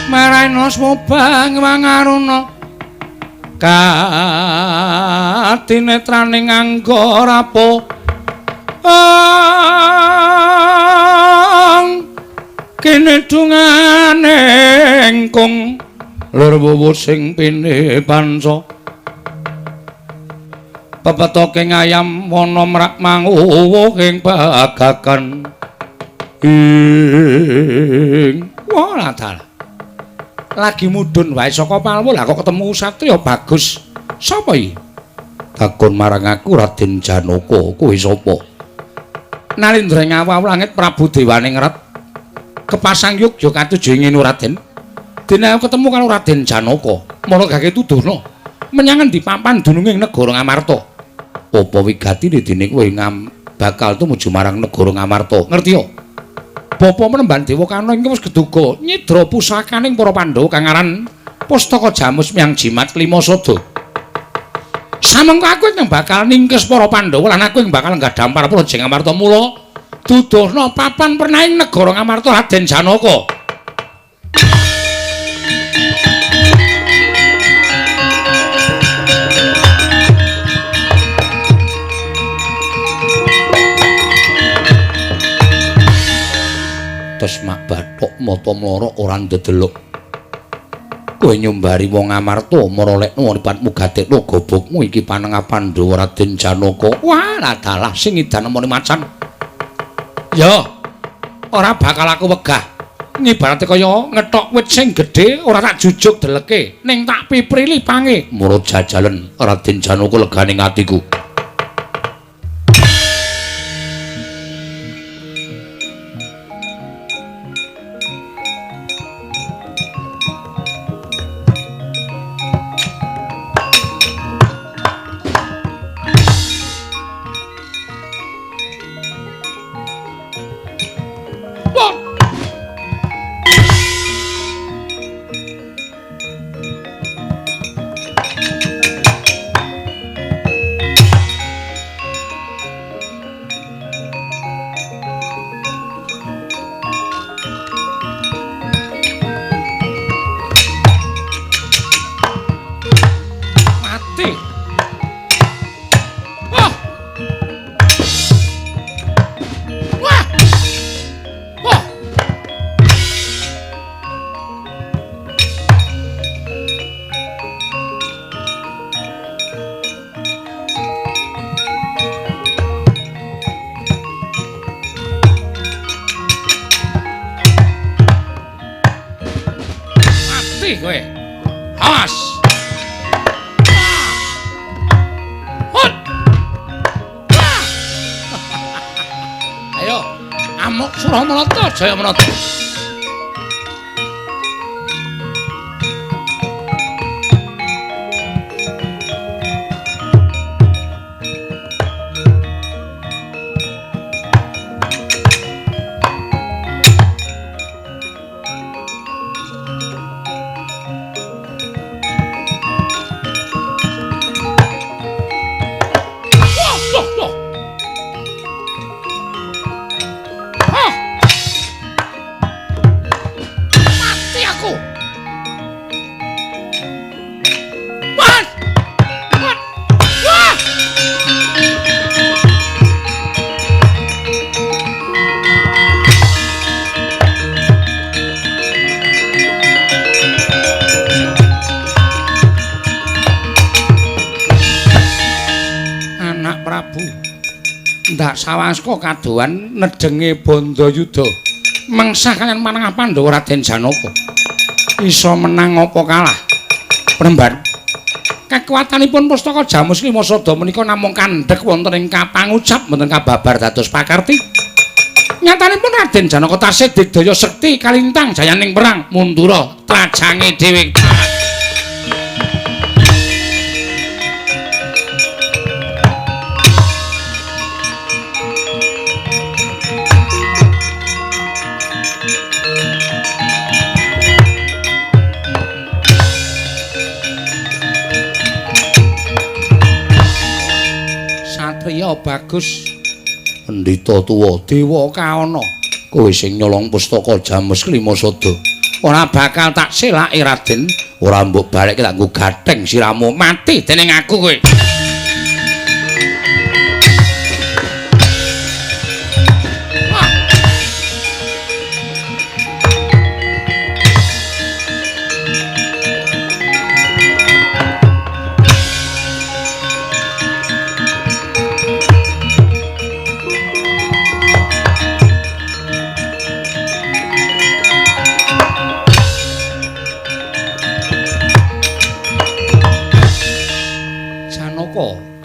Marana swabang wangaruna katinetraning angga rapo kene dungane engkung lur wuwu sing pine panca pepetoke ngayam wana mrak manguwuh ing bagakan ing wah dalah lagi mudhun wae saka palwo lah kok ketemu satriya bagus. Sapa iki? Takon marang aku Raden Janaka. Kowe sapa? Nalindra ngawaw langit Prabu Dewaningrat kepasang yogya katuju ing Raden. Dene aku ketemu karo Raden Janaka. Mara gage tuduhna menyang endi papan dununge ing negara Ngamarta. Apa wigatine dene kowe bakal tumuju marang negara Ngamarta? Ngerti ya? Bapa Penemban Dewa Karna ingkang wis keduga nyidra pusakaning para Pandhawa kang aran Pustaka Jamus Miang Jimat Klima Sada. Samengko aku ingkang bakal ningkes para Pandhawa lan aku ing bakal nggadhampar Praja Ngamarta. Mula duduhna papan pernaing negara Ngamarta Raden Janaka. Mak bathok mata mlorok ora ndedelok. Kowe nyumbari wong Ngamarta marolekno mripatmu gadekno gobokmu iki panengah Pandhawa Raden Janaka. Wah, dalah sing idan nemoni macan. Ya, ora bakal aku wegah. Ngibarate kaya ngethok wit sing gedhe ora tak jujuk deleke, ning tak piprili pange. Murut jajalen Raden Janaka leganing atiku. Kowe. Awas. Hut. Ayo, amuk Suramarata Jayamarata. Sawaska kadohan nedenge Bandayuda mengsah kaliyan manengah Pandhawa Raden Janaka iso menang apa kalah Premban. Kekuatanipun pustaka Jamus Lima Sada menika namung kandhek wonten ing kapangucap mboten kababar dados pakarti. Nyatanipun Raden Janaka tasih digdaya sekti kalintang jayaning perang mundura trajange dhewe. Satriya bagus pendhita tuwa dewa kaana, kowe sing nyolong pustaka Jamus Lima Sada ora bakal tak selake Raden. Ora mbok balekke tak nggo gatheng siramu mati dening aku kowe.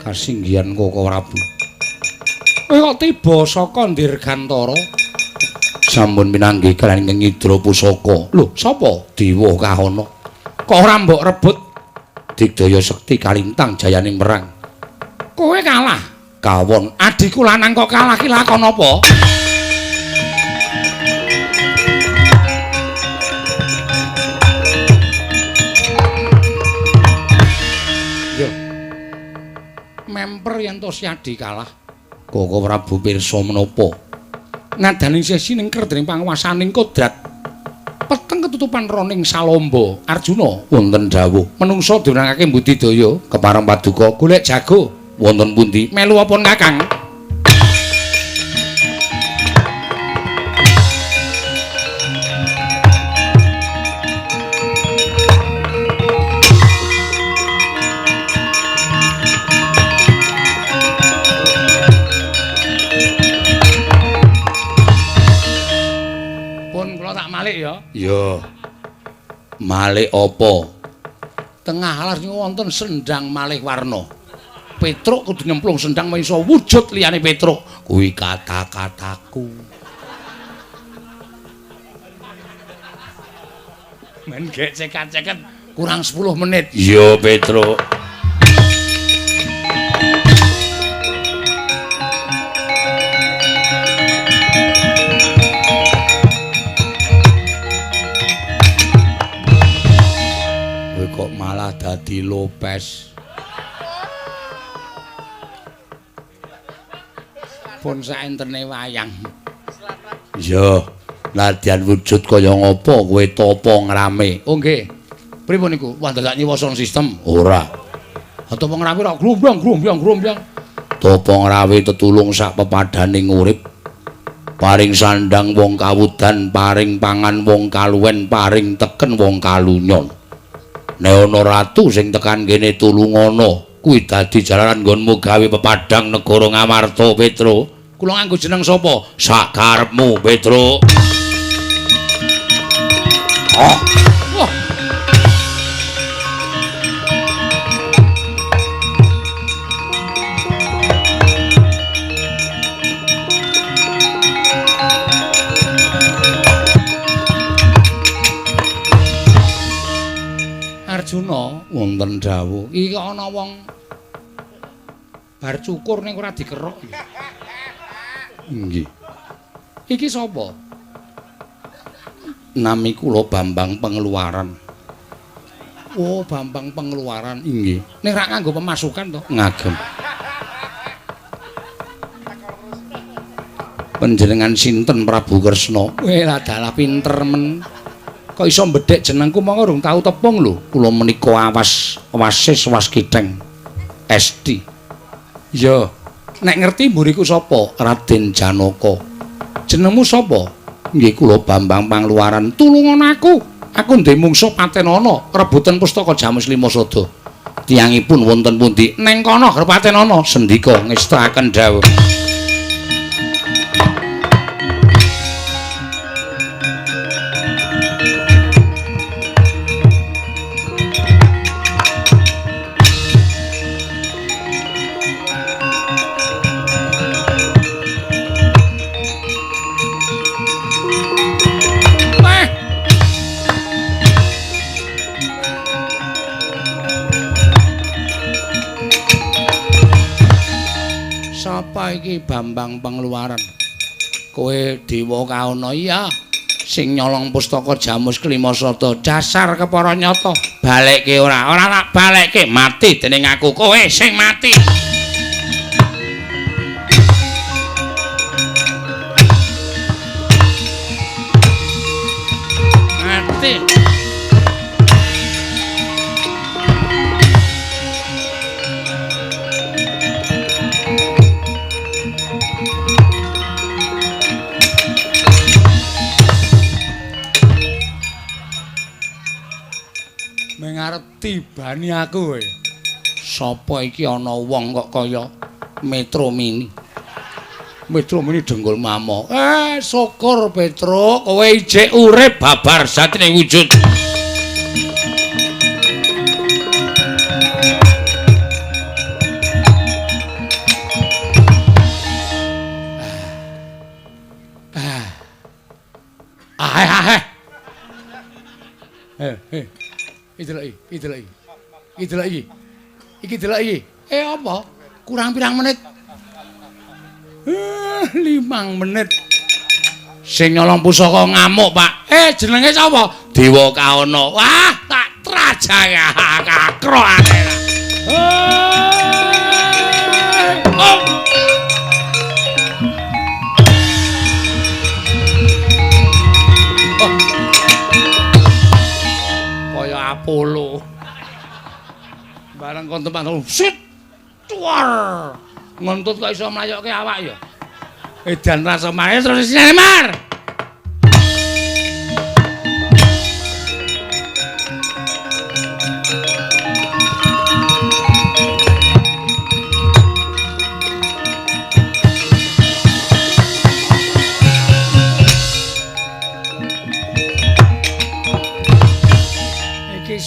Kasinggihan Koko Prabu. Kowe kok tiba saka Dirgantara? Sampun pinanggih kaliyan ingkang ngidra pusaka. Lho, sapa? Dewa Kahana. Kok ora mbok rebut? Digdaya sekti kalintang jayaning perang. Kowe kalah. Kawon adhiku lanang kok kalah ki lakon apa? Memper yen to Syadi kalah. Koko Prabu pirsa menapa? Nadane sesi ningker dening panguwasaning kodrat. Peteng ketutupan roning Salamba. Arjuna wonten dawuh. Menungsa diwenangake budidaya kepareng paduka golek jago. Wonten pundi? Melu apa Kakang? Kula tak malik ya. Iya. Malik apa? Tengah alas niku wonten sendang malih warna. Petruk kudu nyemplung sendang iso wujud liyane Petruk. Kuwi kata-kataku. Men gek cekat-ceket kurang 10 menit. Iya, Petruk. Kowe kok malah dadi Lopez. Pun saentene wayang. Iya, nadyan wujud kaya ngapa kowe tapa ngrame. Oh nggih. Pripun niku? Wah dadak nyewa sound system? Ora. Ha tapa ngrame ora grombyang grombyang grombyang. Tapa ngrawe tetulung sak pepadaning urip. Paring sandang wong kawudan, paring pangan wong kaluwen, paring teken wong kalunyon. Nek ana ratu sing tekan kene tulungana, kuwi dadi jalaran nggonmu gawe pepadang negara Ngamarta, Petro. Kula nganggo jeneng sapa? Sak karepmu, Petro. Oh. Wah. Arjuna wonten dawuh. Iki ana wong bar cukur ning ora dikerok iki. Nggih. Iki sapa? Nami kula Bambang Pengeluaran. Oh, Bambang Pengeluaran. Nggih. Ning rak nganggo pemasukan to? Ngagem. Panjenengan sinten Prabu Kresna? Weh, dalah pinter men. Kok iso mbedhek jenengku monggo urung tau tepung lho. Kula menika awas wasis waskitheng SD. Iya. Nek ngerti mburiku sapa? Raden Janaka. Jenengmu sapa? Nggih kula Bambang Pangluaran. Tulungan aku. Aku ndek mungsuh patenana rebutan pustaka Jamus Lima Sada. Tiyangipun wonten pundi? Neng kono patenana. Sendika ngestakaken dawuh. Sapa iki Bambang Pengeluaran? Kowe dewa kaono iya sing nyolong pustaka Jamus Kelima Sada. Dasar kepara nyata. Balekke ora? Ora tak balekke, mati dening aku. Kowe sing mati. Mati. Mengarep tibani aku kowe. Sapa iki ana wong kok kaya Metro Mini? Metro Mini dengkul mamo. Syukur Petro, kowe ijek urip babar satine wujud. Iki delok iki. Iki delok iki. Iki delok iki. Apa? Kurang pirang menit? 5 menit. Sing nyolong pusaka ngamuk, Pak. Jenenge sapa? Dewa Kaono. Wah, tak trajang kakrokane. Oh. Kaya Apollo. Bareng kon tempat sit. Tuar. Ngentut kok iso mlayokke awak ya. Edan rasa mare terus isine mar.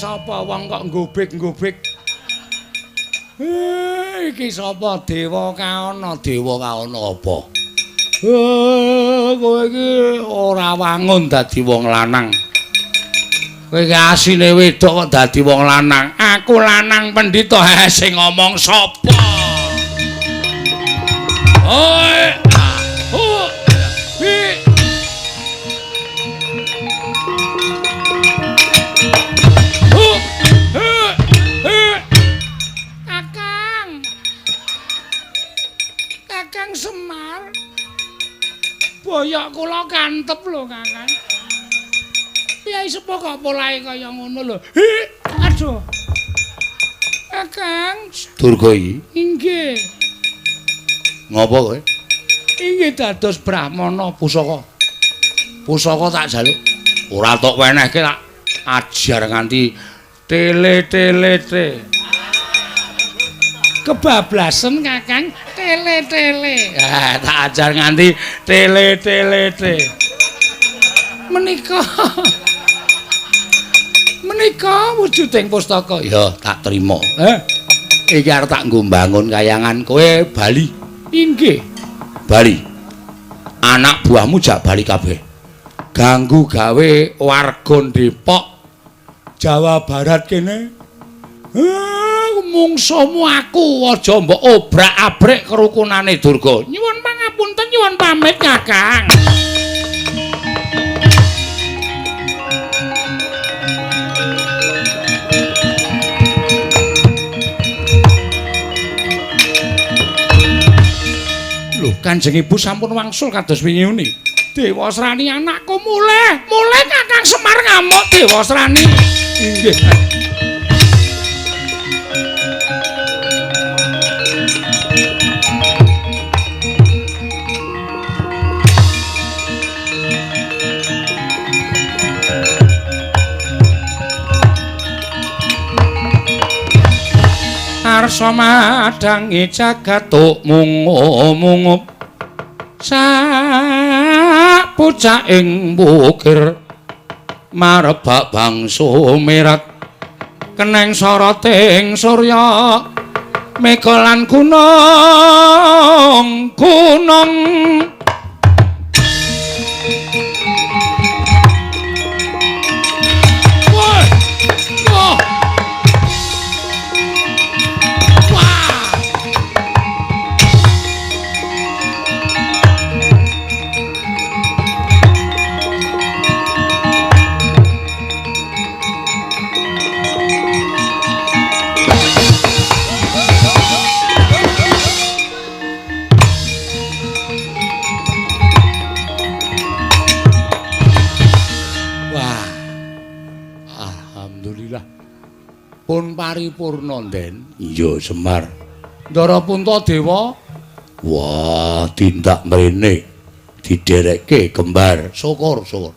Sapa wong kok nggobek-nggobek? Iki sapa? Dewa Kaana. Dewa Kaana apa? Kowe iki ora wangun dadi wong lanang. Kowe iki asline wedok kok dadi wong lanang. Aku lanang pendhita. Sing ngomong sapa? Oi, ah, hu, hi. Hu, he, he. Kakang. Kakang Semar. Boyok kula kantep lho, Kakang. Piye sepo kok polahe kaya ngono lho. Hi, aduh. Kakang, Durga iki. Inggih. Ngopo kowe? Inggih dados brahmana pusaka. Pusaka tak jaluk. Ora tok wenehke tak ajar nganti tele-tele-te. Kebablasen Kakang, tele-tele. Tak ajar nganti tele-tele-te. Menika menika wujuding pustaka. Ya, tak terima. Iki arep tak nggo mbangun kayangan kowe bali. Inggih. Bali. Anak buahmu jak bali kabeh. Ganggu gawe warga Depok, Jawa Barat kene. Mungsuhmu aku aja mbok obrak-abrik kerukunane Durga. Nyuwun pangapunten, nyuwun pamit Kakang. Lho, Kanjeng Ibu sampun wangsul kados wingi uni. Dewasrani anakku mulih, mulih Kakang Semar ngamuk Dewasrani. Inggih. Arsa madhangi jagat mungup-mungup sak pucaking bukir marebak bangsa mirat keneng soroting surya mega lan gunung gunung. Pun paripurna, Den. Iya, Semar. Ndara Puntadewa. Wah, tindak mrene diderekke kembar. Syukur, syukur.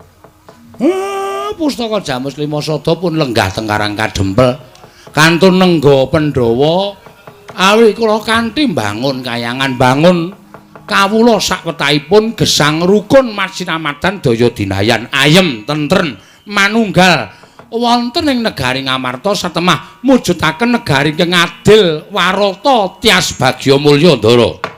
Pustaka Jamus Lima Sada pun lenggah teng Karang Kadempel. Kantun nengga Pandhawa awi kula kanthi mbangun kayangan bangun kawula sakwetahipun gesang rukun masinamadan daya dinayan ayem tentren manunggal wonten ing negari Ngamarta satemah mujudaken negari ingkang adil warata tias bagya mulya Ndara.